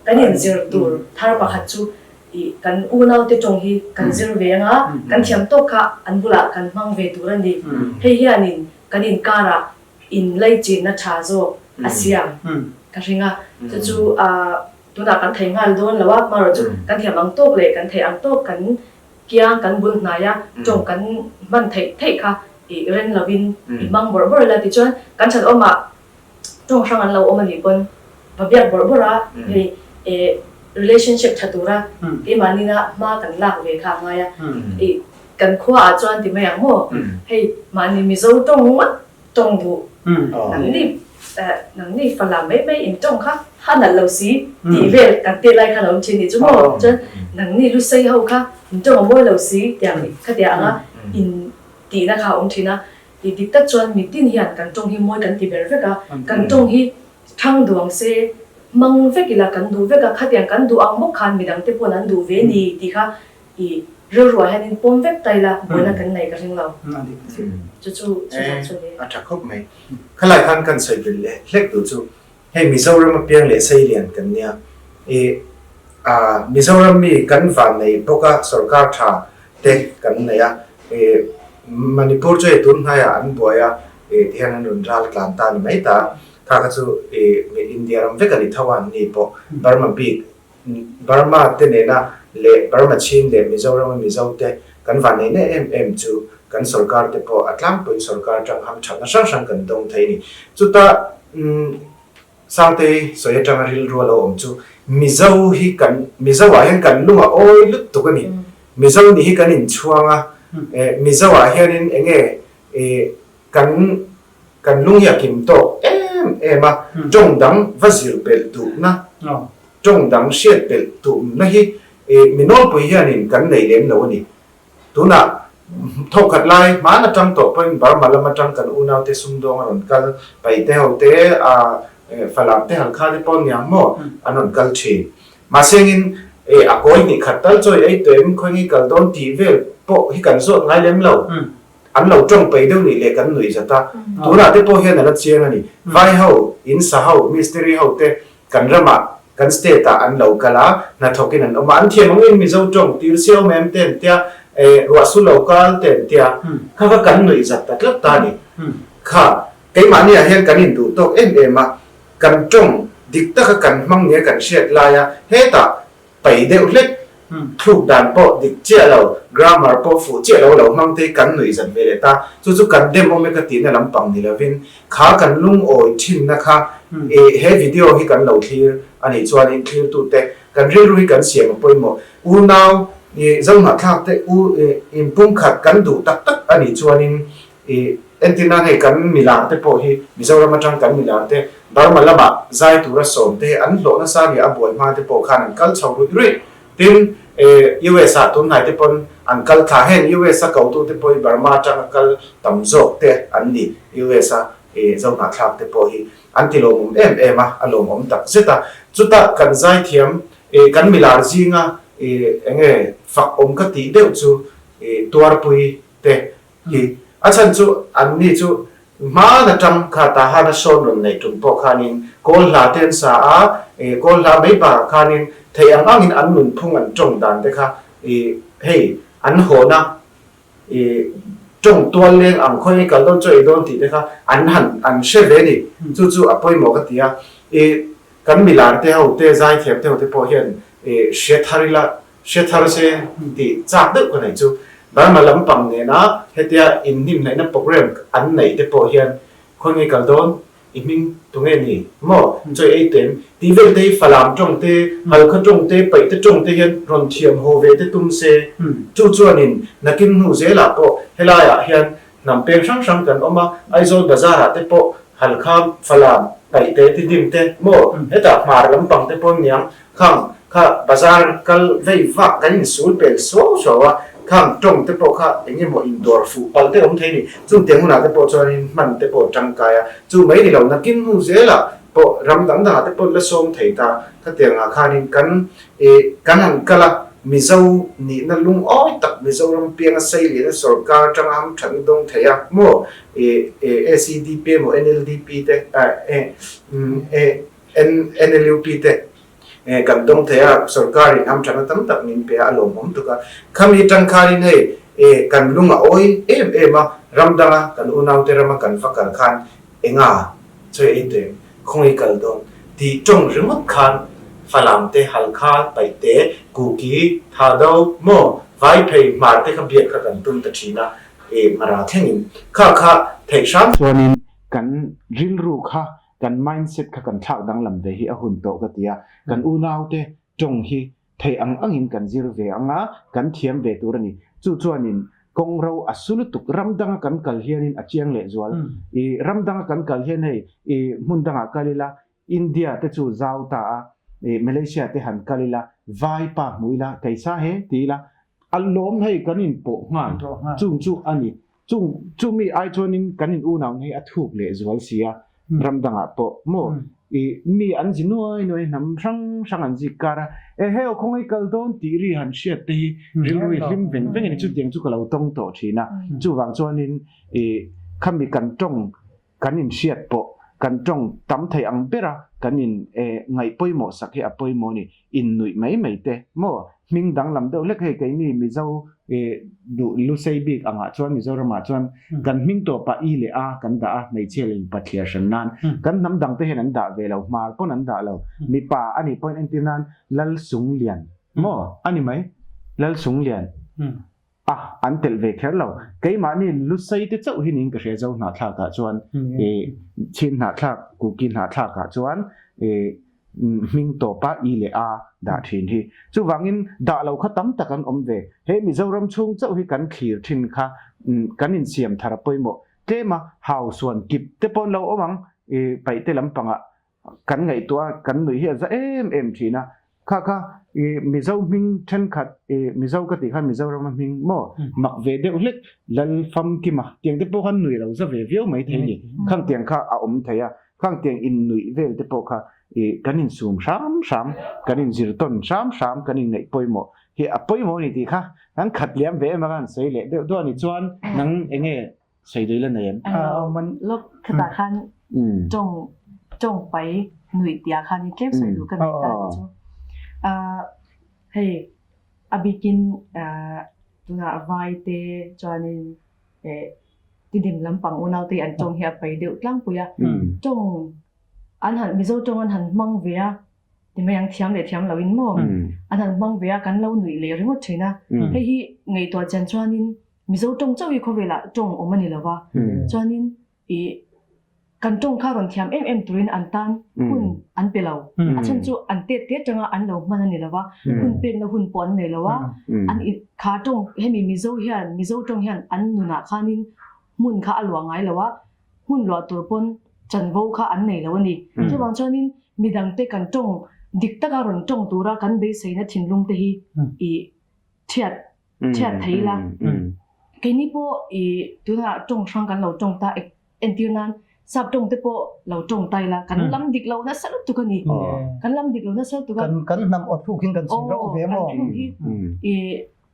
kan inzir tur thar pakhat chu i kan unaute tawng hi kan zir ve anga kan thiam tawk kha an bulah kan hmang ve tur a ni. Hei hianin kan inkarah inlaichinna tha zawk a siam ka ring a, chu chu tunah kan thei nghal dawn lo a, hmarawh chu kan thiam ang tawk leh kan theih ang tawk kan Kiang kan bul hnai a, tawng kan hman theih theih kha i ren lovin i hmang bawrh bawrh ila tichuan kan thenawmah tawng hrang an lo awm a nih pawn va biak bawrh bawrh a, hei e relationship tha tura keimahni-na hma kan lak ve kha a ngai a, i kan khuaah chuan ti mai ang maw, hei mahni Mizo tawng ngawt Tawng duh nangni nangni Falam mai mai in tawng kha a nalh lo si tih vel kan tet lai khan a awm thin ni chu maw chuan nangni Lusei ho kha in tawng a mawi lo si tiang khatia anga in tihna kha a awm thin a i dik tak chuan mitin hian kan tawng hi mawi kan ti ber vek a kan tawng hi thang duang se hmang vek ila kan duh vek a khatiang kan duh ang bawk khan midang te pawn an duh ve ni tih kha I rilruah hianin pawm vek ta ila buaina kan nei ka ring lo. Chu chu chu zawk chu ni. A tha khawp mai. Khalai khan kan sawi belh leh hlek duh chu hei Mizoram apiang leh Seilian kan nia. I a Mizoram mi kan van nei bawk a sorkar tha te kan nei a. I Manipur chu hei tun hnaiah an buai a i tihian an rawn ral tlan ta ni mai ta. Kha kha chu i India ram vek a ni tho a an ni pawh Burma bik Burma te nena leh Burma Chin leh Mizorama Mizo te kan van nei na em em chu kan sorkar te pawh a tlangpuiin sorkar atang ham thatna hrang hrang kan dawng thei a ni. Chuta Sangtei sawi atanga rilru a lo awm chu Mizo hi kan Mizo ah hian kan lung a awi lut tuk a ni. Mizo nih hi kan inchhuang a, Mizo ah hianin enge kan Kan lung hi a kim tawk em em a, tawng dang va zir belh duhna, tawng dang hriat belh tumna hi mi nawlpui hianin kan nei lem lo a ni. Tunah thawkhat lai hmaan atang tawh pawhin Burma lam atang kan unaute sumdawng a rawn kal, Paite ho te, Falam te Halkha te pawh niang maw an rawn kal thin. Mahsengin a kawi hnih khat tal chawi ei tawh em khawi nge kal dawn tih vel pawh hi kan zawt ngai lem lo. An lo tawng peih deuh nih leh kan nuih zat a, tunah te pawh hian a la chiang a ni. Vai ho, in sa ho, mistiri ho te kan ramah, kan state ah an lo kal a, hnathawkin an awm a, an thiam angin Mizo tawng tir siau mai em te an tia, eh ruah su lo kal te an tia, kha kha kan nuih zat ta tlat ta a ni. Kha, keimahni ah hian kan induh tawk em em a, kan tawng dik taka kan hmang nia kan hriat laia hetah Pai deuh hlek, thluk dan pawh dik chiah lo, grammar pawh fuh chiah lo lo hmang te hi kan nuih zat ve leh ta. Chu chu kan dem awm e ka tihna lampang ni lovin kha kan lungawi thinna kha i he video hi kan lo thlir a nih chuanin thlirtute kan rilru hi kan siam a pawimawh. Unau i zohnahthlak te u i inpumkhat kan duh tak tak a nih chuanin I entir nan hei kan milar te pawh hi Mizoram atang kan milar te Burma lamah zai tura sawm te hi an hlawh nasa nia a buai hma te pawh khan an kal chho ruih ruih. Tin, US ah tunhnai te pawn an kal thla. Heng US a kotu te pawh hi Burma atanga kal tam zawk te an ni. US a Zohnahthlak te pawh hi an ti lawmawm em em a, a lawmawm tak zet a. Chutah kan zaithiam kan milar zinga eng nge fak awm ka tih deuh chu tuarpui te hi. A chhan chu an ni chu hman atang kha Tahana sawn rawn neih tum pawh khanin kawl hla te an sa a, kawl hla mai bakah khanin theih ang angin an nunphung an tawng dan te kha hei an hawna tawng tual leng ang khawi nge kal dawn chaw ei dawn tih te kha an han an hre ve a ni. Chu chu a pawimawh ka ti a. Kan milar te ho te zaithiam te ho te pawh hian hre thar ila Hre thar se tih chak deuh ka neih chu Burma lampang nena hetia inhnimhnaihna program an neih te pawh hian khawi nge kal dawn i hming tunge ni maw chawi ei tem tih vel te hi Falam tawng te Halkha tawng te Paihte tawng te hian rawn thiam haw ve te tum se chu chuanin nakin hnu zelah pawh helaiah hian hnam peng hrang hrang kan awm a Aizawl bazar ah te pawh Halkha Falam Paihte Tidim te maw hetah Hmar lampang te pawh niang Khang kha bazar kal vei vak kan insul pel suau suau a, khang tawng te pawh kha eng emaw indawr fuh palh te awm thei ni. Chung tiang hunah te pawh chuanin hman te pawh tangkai a, chu mai ni lo nakin hnu zelah pawh ram dang dangah te pawh la sawm thei ta. Khatiangah khanin kan ih kan han kal a, Mizo nihna lungawi tak Mizoram pianga sei lehna sorkar atanga hamthatna dawng thei a maw ih SEDP emaw NLDP te eh NLUP te kan dawng thei a, sorkarin hamthatna tam tak min pe a, a lawmawm tuk a. Khami tang khanin hei kan lung a awi em em a, ram danga kan unaute rama kan va kal khan enga chawi ei tuem khawngaih kal dawn tih tawng ringawt khan Falam te, Halkha, Paihte, Kuki, Thado, maw Vaiphei, Hmar te kha biak kha kan tum ta thin a, Mara thlengin kha kha theih hram chuanin kan rilru kha Kan mindset kha kan thlak danglam ve hi a hun tawh ka ti a, kan unaute tawng hi theih ang angin kan zir ve ang a, kan thiam ve tur a ni. Chu chuanin kawng ro a su lutuk, ram danga kan kal hianin a chiang lehzual. I ram danga kan kal hian hei i hmun dangah kal ila, India te chu zau ta a, i Malaysia te han kal ila, vai pa hmu ila, keisa he ti ila, a lawm hei kan inpawh nghal, chung chu a ni. Chung chumi ai chuanin kan in unauna hi a thuk leh zual si a, ram dangah pawh maw i mi an zi nuai nuai hnam hrang hrang an zik kar a, ehe aw khawngaih kal dawn tih ri han hriat te hi rilru hi hlim veng veng a ni, chutiang chu ka lo tawng tawh thin a, chuvang chuanin i khami kan tawng kan in hriat pawh kan tawng tam thei ang bera kan in ngaih pawimawh sak hi a pawimawh a ni. Innuih mai mai te maw? Hming danglam deuh hlek hei keini Mizo duh lusei bik angah chuan Mizoramah chuan kan hming tawpah i leh a kan dah a, hmeichhia leh mipa thliar hran nan kan hnam dang te hian an dah ve lo, hmar pawn an dah lo. Mipa a nih pawhin entir nan Lalsunglian maw a ni mai Lalsunglian. A, an telh ve kher lo. Keimahni Lusei te chauh hi niin ka hria Zo hnahthlak ah chuan i Chin hnahthlak, Kuki hnahthlak ah chuan i hming tawpa i leh a dah thin hi. Chuvangin dah lo kha tam tak an awm ve. He Mizoram chhung chauh hi kan thlir thin kha kan insiam thar a pawimawh. Tlema hausuan kip te pawh an lo awm ang i paihte lampangah Kan ngaihtuah a, kan nuih hi a za em em thin a. Kha kha i Mizo hming thenkhat i Mizo ka tih khan Mizorama hming maw mak ve deuh hlek Lalfamkima tiang te pawh khan nuih lo za ve viau mai thei ni. Khang tiang kha a awm thei a, khang tiang innuih vel te pawh kha i kan insum hram hram, kan inzir tawn hram hram, kan inngaih pawimawh hi a pawimawh a ni tih kha kan khat liam ve em a, kan sawi leh deuh duah a ni. Chuan nang eng nge Sawi dei la nei em? Lawk khatah khan tawng tawng pai nuih tia khan i tlem sawi duh ka nei ta chu. Hei a bikin tunah vai te chuanin tidim lampang unau te an tawng hi a pai deuh tlangpui a. Tawng an han Mizo tawng an han hmang ve a ti mai ang thiam leh thiam loin maw an han hmang ve a kan lo nuih leh ringawt thin a. Hei hi ngaihtuah chian chuanin Mizo tawng chauh hi khawvelah tawng awm a ni lo va, chuanin ih kan tawng kha rawn thiam em em turin an tan hun an pe lo. A chhan chu an tet te atanga an lo hman a ni lo va, hun pekna hun pawh an nei lo a, an ih kha tawng hemi Mizo hian Mizo tawng hian an nunah khanin hmun kha a luah ngai lo a, hmun luah tur pawn chanvo kha an nei lo a ni. Chuvang chuanin midangte kan tawng. dik taka rawn tawng tura kan beiseina thinlung te hi i thiat thiat thei ila. Keini pawh i tunah tawng hrang kan lo tawng ta entir nan sap tawng te pawh lo tawng ta ila kan lam dik lo nasa lutuk a ni. Kan lam dik lo nasa lutuk a. Kan hnam aw thluk in kan chhun rauh ve maw? Kan thluk hi i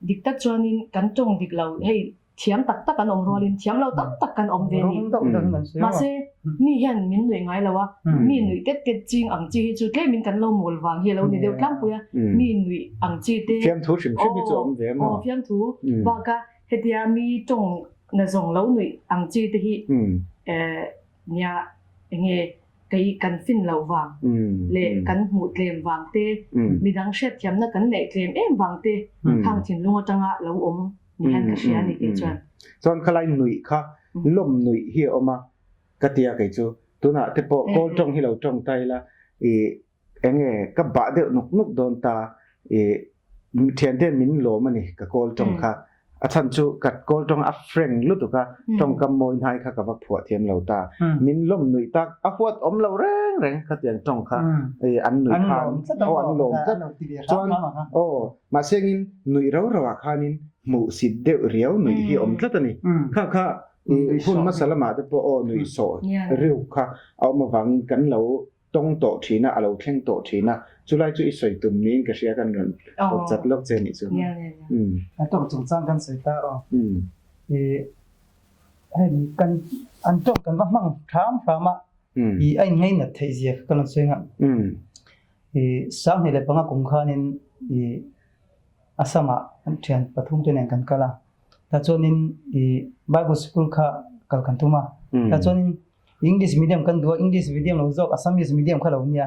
dik tak chuanin kan tawng dik lo hei thiam tak tak an awm rualin thiam lo tak tak kan awm ve a ni. Mahse mi hian min nuih ngai lo a, mi nuih tet tet ching ang chi hi chu tlemin kan lo mawl vang hi a lo ni deuh tlangpui a, mi nuih ang chi te Fiamthu hrim hrim hi chu awm ve maw? Aw fiamthu baka hetia mi tawng na zawng lo nuih ang chi te hi nia enge kei kan fin loh vang leh kan hmuh tlem vang te, midang hriatthiamna kan neih tlem em vang te khang thinlung atanga lo awm ni hian ka hria a ni kei chuan. Chuan khalai nuih kha lawm nuih hi a awm a ka ti a kei chu tunah te pawh kawl tawng hi lo tawng ta ila i enge ka bah deuh nuk nuk dawn ta i thian ten min lawm a ni ka kawl tawng kha a chhan chu ka kawl tawng a frank lutuk a tawngkam mawi hnai kha ka va phuah thiam lo ta min lawm nuih tak a huat awm lo reng reng khatiang tawng kha i an nuih khan aw an lawm tlat chuan aw Mahsengin nuih rau rauah khanin hmuhsit deuh riau nuih hi awm tlat a ni. Kha kha hun hmasa lamah te pawh aw nuih sawh riu kha a awm avangin kan lo tawng tawh thin a, a lo thleng tawh thin a. Chulai chu i sawi tum niin ka hria kan rawn pawt chat lawk che nih chu. A tawng chungchang kan sawi ta aw. I hei kan an tawng kan va hmang hram hram a, i a inngainat theih zia kha ka rawn sawi nghah. I 2005 kum khanin i Assam-ah kan thian pathum te nen kan kal a, tah chuanin i Bible School kha kal kan tum a, tah chuanin English medium kan duh a, English medium lo zawk Assamese medium kha lo nia,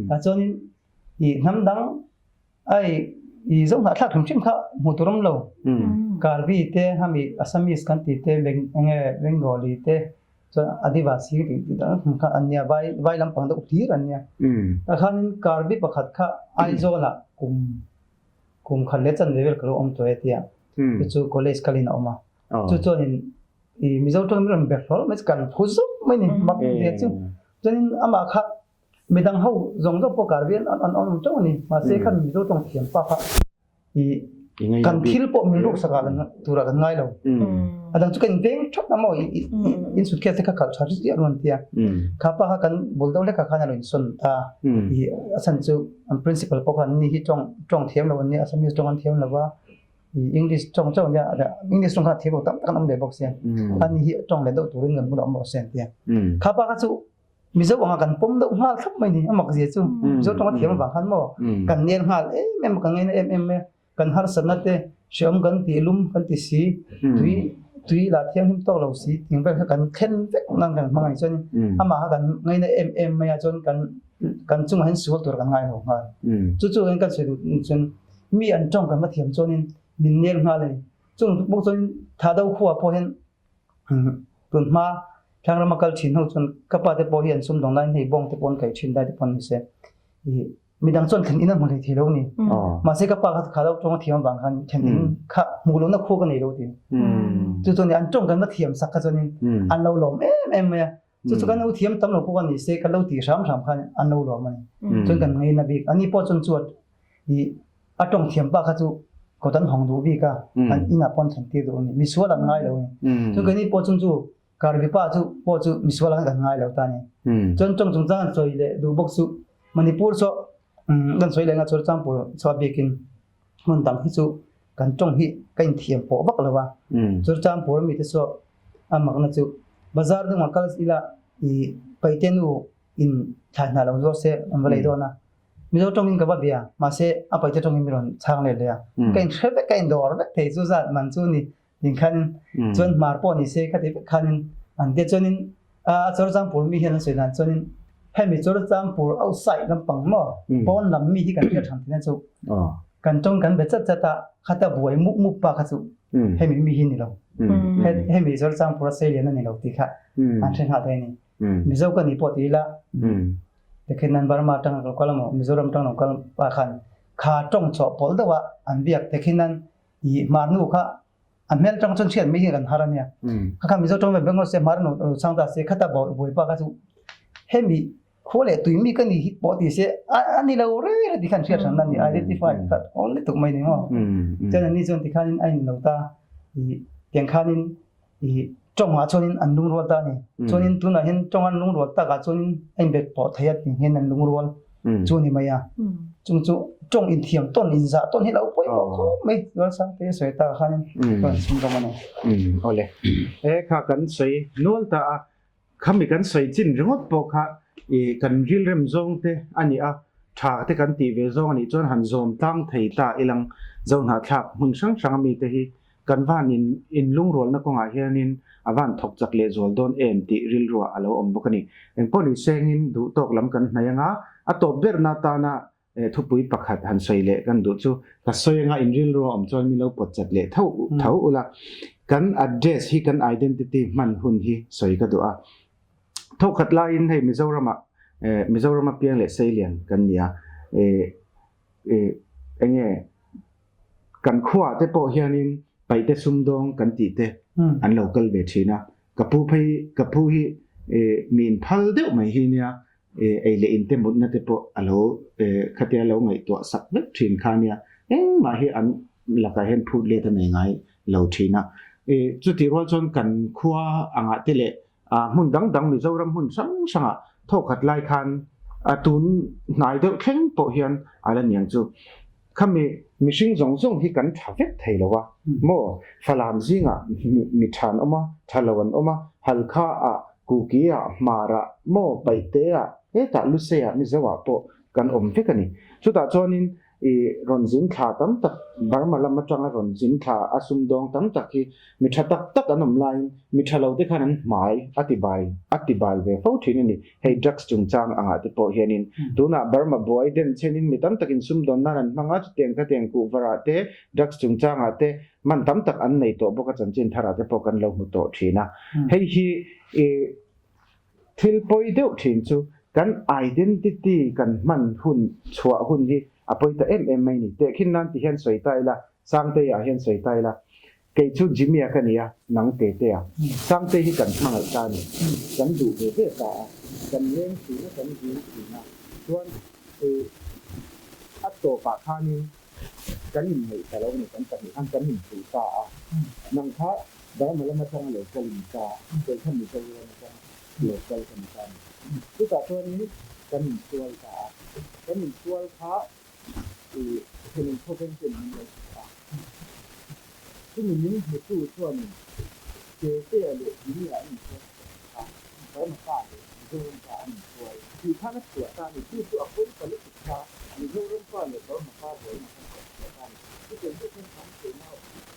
tah chuanin i hnam dang ai i zo hnahthlak hrim hrim kha hmuh tur awm lo, Karbi te hami Assamese kan tih te enge Bengali te Chuan Adivasi tih tih dang hmun kha an nia, vai vai lampang deuh hlir an nia. Tah khanin Karbi pakhat kha Aizawlah kum kum khat leh chanve vel ka lo awm tawh e tia chu chu college kalin a awm a. Chu chuanin i Mizo tawng min rawn be hlawl mai chu kan phu zawk mai ni mak ve chu. Chuanin amah kha midang ho zawng zawng pawh Karbi an an awm teuh a ni. Mahse kha Mizo tawng thiam pa kha i kan thil pawh min ruksak ah turah kan ngai lo. A dang chu kan inveng thap a maw in suitcase te kha khalh tha riat rawn tia. Kha pa kha kan bul deuh hlek ah khan a lo insawn ta. I a chhan chu an principal pawh khan ni hi tawng tawng thiam lo an nia Assamese tawng an thiam lo va i English tawng chauh an nia English tawng kha thiam lo tam tak an awm ve bawk sia. Ani hi tawng leh deuh turin kan bulah awm rawh se an tia. Kha pa kha chu Mizo anga kan pawm deuh nghal thlap mai ni, a mak zia chu. Mizo tawng a thiam avang khan maw kan nel nghal em em a, kan ngaina em em mai a, kan harsatna te hreawm kan tih lum kan ti si, tui tui lah thianghlim tawk lo si tih vel kha kan thlen vek nan kan hmang a ni chuan amah kha kan ngaina em em mai a chuan kan kan chungah hian sual tur kan ngai lo nghal. Chu chu kan sawi duh chuan mi an tawng kan va thiam chuanin min nel nghal a ni. Chung bawk chuan Thado khua pawh hian Tun hma Thlangrama kal thin ho chuan ka pa te pawh hi an sumdawng laiin hei bawng te pawh an kaih thin lai te pawh an ni se. Ih midang chuan thlen in an hmu hlei thei lo ni. Mahse ka pa kha kha lo tawng a thiam avang khan thlen in kha hmuh lohna khua ka nei lo ti. Chu chuan an tawng kan va thiam sak kha chuanin an lo lawm em em mai a. Chu chu kan lo thiam tam lo pawh a ni se kan lo tih hram hram khan an lo lawm a ni. Chuan kan ngaina bik. Ani pawh chuan chuan ih A tawng thiam pa kha chu kawt an hawng duh bik a, an inah pawh an thlen tir duh a ni. Misual an ngai lo a ni. Chuan keini pawh chung chu Karbi pa chu pawh chu misual ang kan ngai lo ta a ni. Chuan tawng chungchang an sawi leh duh bawk chu Manipur saw kan sawi leh nga Churachandpur chhuah bikin hmun dang hi chu kan tawng hi ka inthiam pawh vak lo a. Churachandpur ami te saw a makna chu bazar dungah kal ila i paite nu in thlai hna lo zawk se an va lei dawn a. Mizo tawngin ka va bia, mahse a paite tawngin mi rawn chhang let leh a. Ka inhre vek, ka indawr vek thei chu zat man chu ni ning khanin chuan hmar pawh ni se khati vek khanin an tia chuanin a Chawrchangpur mi hian an sawi dan chuanin hemi Chawrchangpur outside lampang maw pawn lam mi hi kan hriat hran thina chu kan tawng kan be chat chat a khata buai mup mup pa kha chu hemi mi hi ni lo hemi Chawrchangpur a seilian a ni lo tih kha an hre nghal thei a ni. Mizo ka ni pawh ti ila tikhin an Burma atang lo kal amaw Mizoram atang lo kal pa khan kha tawng chawh pawlh deuh a an biak tikhin an ih hmarnu kha a hmel atang chuan hriat mai hi kan har ania kha kha Mizo tawng ve Bengal se hmarnu lo chang ta se khata buai pa kha chu hemi. Khua leh tui mi ka ni hi pawh ti se a ni lo reng reng ti khan hriat hran a ni identify kha awl lutuk mai ni maw. Chuan an ni chuan tikhanin a in lo ta ih tiang khanin ih tawngah chuanin an lungrual ta a ni. Chuanin tunah hian tawng an lungrual takah chuanin a inbek pawh thei a tih hian an lungrual chu a ni mai a. Chung chu tawng inthiam tawn inzah tawn hi lo pawimawh khawp mai chuan Sangte a sawi takah khanin chuan chhungzawm a ni. Awle e kha kan sawi nual ta a. Khami kan sawi chin ringawt pawh kha ih kan rilrem zawng te a ni a, tha te kan tih ve zawng a nih chuan han zawm tlang thei ta ilang Zohnahthlak hmun hrang hrang ami te hi kan van in inlungrualna kawngah hianin a van thawk chak leh zual dawn em tih rilruah a lo awm bawk a ni. Engpawh ni sengin duh tawk lam kan hnaih anga a tawp berna tana Thupui pakhat han sawi leh kan duh chu ka sawi anga in rilru a awm chuan min lo pawt chat leh tho tho ula. Kan address hi kan identity hman hun hi sawi ka duh a. Thawkhat laiin hei Mizoramah Mizorama piang leh seilian kan ni a. Enge kan khuaah te pawh hianin paihte sumdawng kan tih te an lo kal ve thin a. Ka pu phei ka pu hi mi inphal deuh mai hi nia. Ei leh inte mutna te pawh a lo khatia lo ngaihtuah sak vek thin kha nia, engmah hi an lakah hian phut let a nei ngai lo thin a. Chutih rual chuan kan khua angah te leh hmun dang dang Mizoram hmun hrang hrangah thawkhat lai khan a tun hnai deuh thleng pawh hian a la niang chu. Khami mihring zawng zawng hi kan tha vek thei lo a maw? Falam zingah mi tha an awm a, tha lo an awm a, Halkha ah, Kuki ah, Hmar ah, maw Paihte ah, hetah Lusei ah, Mizo ah pawh kan awm vek a ni. Chutah chuanin i rawn zin thla tam tak, Burma lam atanga rawn zin thla a sumdawng tam tak hi mi tha tak tak an awm laiin mi tha lo te khan an hmai a ti bai a ti bal ve fo thin a ni. Hei drugs chungchang angah te pawh hianin tunah Burma buai den chenin mi tam takin sumdawn nan an hmang a, chutiang khatiang kuhvarah te drugs chungchangah te man tam tak an nei tawh bawk a, chanchin tharah te pawh kan lo hmu tawh thin a. Hei hi i thil pawi deuh thin chu kan identity kan hman hun chhuah hun hi a pawi ta em em mai ni. Tehkhin nan ti hian sawi ta ila, Sangtei-ah hian sawi ta ila, Kei chu Jimmy-a ka ni a, nang Tete-a. Sangtei hi kan hmangaih ta a ni. Kan duh ve ve ta a, kan leng thin a, kan zin thin a. Chuan a tawpah khanin kan inngeih ta lo a ni, kan pahnih khan kan inhmuh ta a. Nang kha Burma lam atanga lo kal i ni ta a, kei kha Mizoram atanga lo kal ka ni ta a ni. Chutah chuanin kan insual ta a, kan insual kha I thinlung thawveng ten min lo hmu a. Chumi min hmutu chuanin Tetea leh Jimmy-a an insual ta tak a, Burma pa leh Mizoram pa an insual. Tih khan a chhuah ta a ni. Chu chu a pawi ta lutuk kha Mizoram pa leh Burma pa buaina khan a rawn chhuah ta a ni. Chutiang deuh khan kan theihna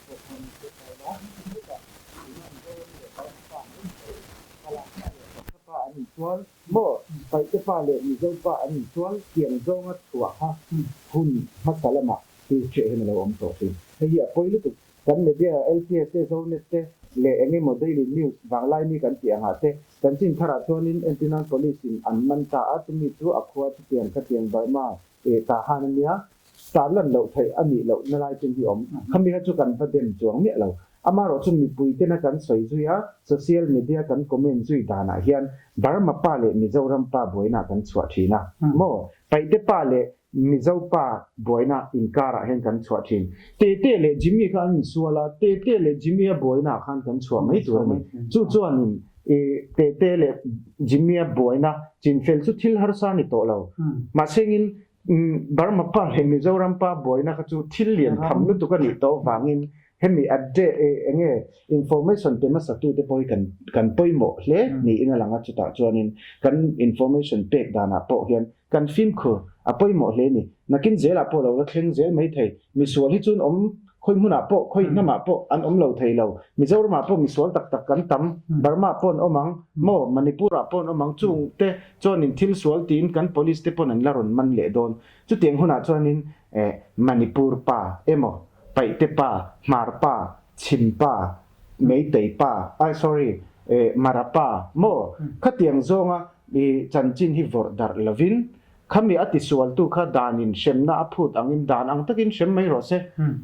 thawhphan che kai la, chutah tuna Mizoram leh Burma pa an insual, Falam pa leh Hakha pa an insual, Maw, Paihte pa leh Mizo pa an inchual tiang zawnga chhuah kha hun hmasa lamah history ah hian a lo awm tawh thin. Hei hi a pawi lutuk. Kan media LPS te, Zonet te leh eng emaw Daily News Vanglaini kan tih angah te chanchin tharah chuanin entirnan Police in an man ta a, chumi chu a khua chutiang khatiang Burma eh Tahan a nia, tar lan loh theih a nih loh na lai chin hi awm. Khami kha chu kan va dem chuang miah lo. Amaherawh chu mipui tena kan sawi zui a, social media kan comment zui danah hian Burma pa leh Mizoram pa buaina kan chhuah thin a maw? Paihte pa leh Mizo pa buaina inkarah hian kan chhuah thin. Tete leh Jimmy kha an insual a, Tete leh Jimmy-a buainaah khan kan chhuah mai tur a ni. Chu chuanin Tete leh Jimmy-a buaina chinfel chu thil harsa a ni tawh lo. Mahsengin Burma pa leh Mizoram pa buaina kha chu thil lian tham lutuk a nih tawh avangin hemi addre eng nge information pe hmasa tute pawh hi kan kan pawimawh hle niin a lang a, chutah chuanin kan information pek danah pawh hian kan fimkhur a pawimawh hle a ni. Nakin zelah pawh lo la thleng zel mai thei. Misual hi chuan awm khawi hmunah pawh khawi hnamah pawh an awm lo thei lo. Mizoramah pawh misual tak tak kan tam, Burma pawh an awm ang maw, Manipurah pawh an awm ang chungte chuanin thil sual tiin kan police te pawn an la rawn man leh dawn. Chutiang hunah chuanin Manipur pa emaw Paihte pa, Hmar pa, Chhim pa, Meitei pa, ai sorry, Mara pa maw? Khatiang zawnga i chanchin hi vawrh darh lovin. Khami a tisualtu kha danin hremna a phut angin dan ang takin hrem mai rawh se.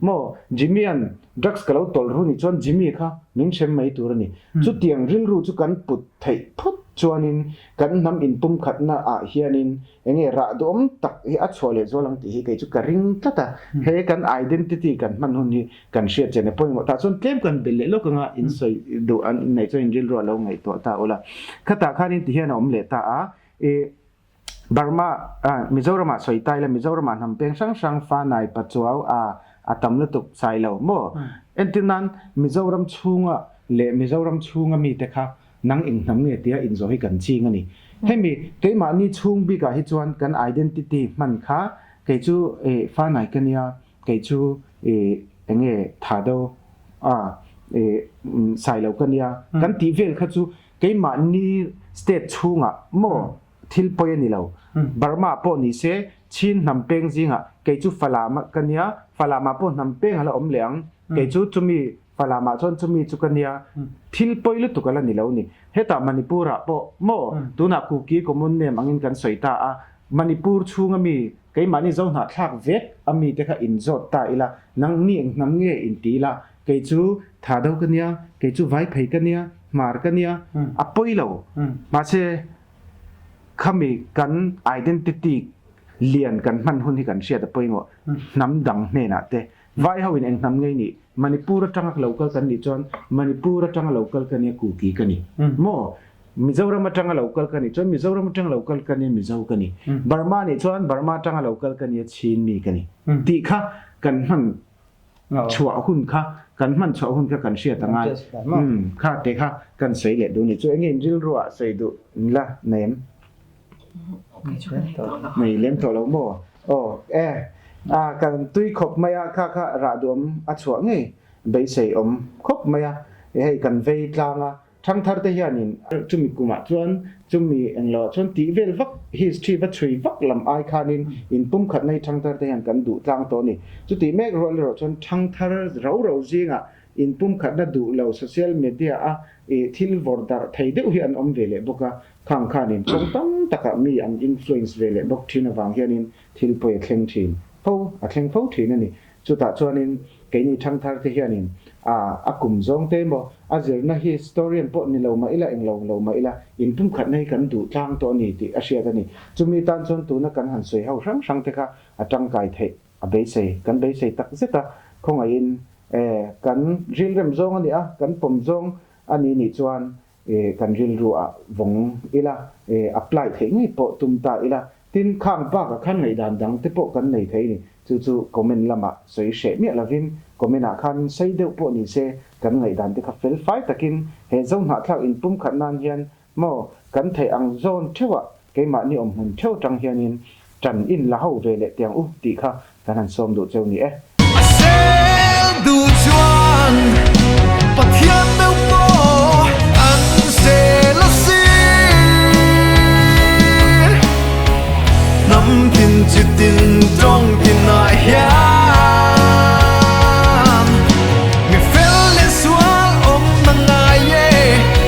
Maw? Jimmy-a'n drugs ka lo tawlh ru ni chuan Jimmy kha min hrem mai tur a ni. Chutiang rilru chu kan put theih phawt chuanin kan hnam inpumkhatna ah hianin enge rah duhawm tak hi a chhuah leh zual ang tih hi kei chu ka ring tlat a. He kan identity kan hman hun hi kan hriat chen a pawimawh tah chuan tlem kan belh leh lawk anga in sawi duh an inneih chuan in rilru a lo ngaihtuah ta ula. Khatah khanin tihian a awm leh ta a, ih Burma, Mizoramah sawi ta ila Mizoramah hnam peng hrang hrang Fanai, Pachuau a a tam lutuk sai lo maw? Entir nan Mizoram chhunga leh Mizoram chhunga mite kha nang eng hnam nge tia inzawh hi kan ching a ni. Hemi keimahni chhung bikah hi chuan kan identity hman kha kei chu Fanai ka nia, kei chu enge Thado a sai lo ka nia kan tih vel kha chu Keimahni state chhungah maw thil pawi a ni lo. Burma pawh ni se Chin hnam peng zingah kei chu Falam ka nia, Falamah pawh hnam peng a la awm leh ang, kei chu chumi Falamah chuan chumi chu ka nia, thil pawi lutuk a la ni lo ni. Hetah Manipurah pawh maw tunah Kuki common name angin kan sawi ta a, Manipur chhunga mi keimahni Zohnahthlak vek a mite kha inzawt ta ila, nangni eng hnam nge inti ila, Kei chu tha do ka nia, kei chu vai phei ka nia, hmar ka nia, a pawi lo. Mahse, khami kan identity lian kan hman hun hi kan hriat a pawimawh. Hnam dang hnenah te, vai ho in eng hnam ngei nih, Manipur atanga lo kal kan nih chuan Manipur atanga lo kal ka nia Kuki ka ni. Maw? Mizoram atanga lo kal ka nih chuan Mizoram atanga lo kal ka nia Mizo ka ni. Burma nih chuan Burma atanga lo kal ka nia Chin mi ka ni. Tih kha kan hman chhuah hun kha kan hman chhuah hun kha kan hriat a ngai. Umm kha te kha kan sawi leh duh ni. Chu enge in rilruah sawi duh in la nei em? Nei lem tawh lo maw? Aw e a kan tui khawp mai a kha kha rah duam a chhuah ngei beisei awm khawp mai a hei kan vei tlang a Thangthar te hianin chumi kumah chuan chumi englo ah chuan tih vel vak history va chhui vak lam ai khanin inpumkhatna hi thangthar te hian kan duh tlang tawh a ni. Chutih mek rual erawh chuan thangthar ro ro zingah inpumkhatna duh lo social media a thil vawrh darh thei deuh hi an awm ve leh bawk a, khang khanin kawng tam takah mi an influence ve leh bawk thin avang hianin thil pawi a thleng thin fo a thleng fo thin a ni. Chutah chuanin keini thangthar te hianin a a kum zawng te emaw a zirna hi historian pawh ni lo mah ila englo lo mah ila inpumkhatna hi kan duh tlang tawh a ni tih a hriat a ni. Chumi tan chuan tuna kan han sawi ho hrang hrang te kha a tangkai theih a beisei kan beisei tak zet a, khawngaihin e kan rilrem zawng a ni a, kan pawm zawng a ni nih chuan e kan rilru ah vawng ila e apply theih ngei pawh tum ta ila Tin, khang bakah khan ngaihdan dang te pawh kan nei thei ni. Chu chu comment lamah sawi hreh miah lovin comment ah khan sei deuh pawh ni se kan ngaihdan te kha fel fai takin he Zohnahthlak inpumkhat nan hian maw kan theih ang zawn theuhah keimahni awmhmun theuh atang hianin ṭan in la ho ve leh tiang u tih kha Kan han sawm duh cheu ni e. A sel duh chuan Pathian deuh pawh an sel a si. Hnam tin chi tin tawng tinah hian mi fel leh sual awm na ngai e.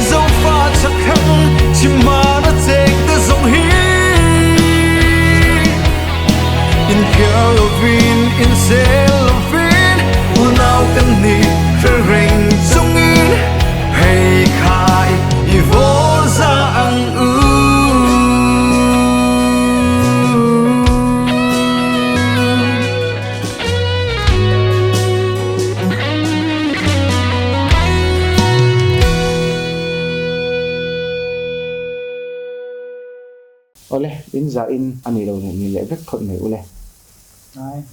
Zofa chakhrang chimar a cheng te zawng hi. Inphiar lovin, insel lovin, unau kan ni hre reng chungin phei khai i vawl za ang u. Awle, in zah in a nih lo leh ni leh vek phawt mai ule. Ai.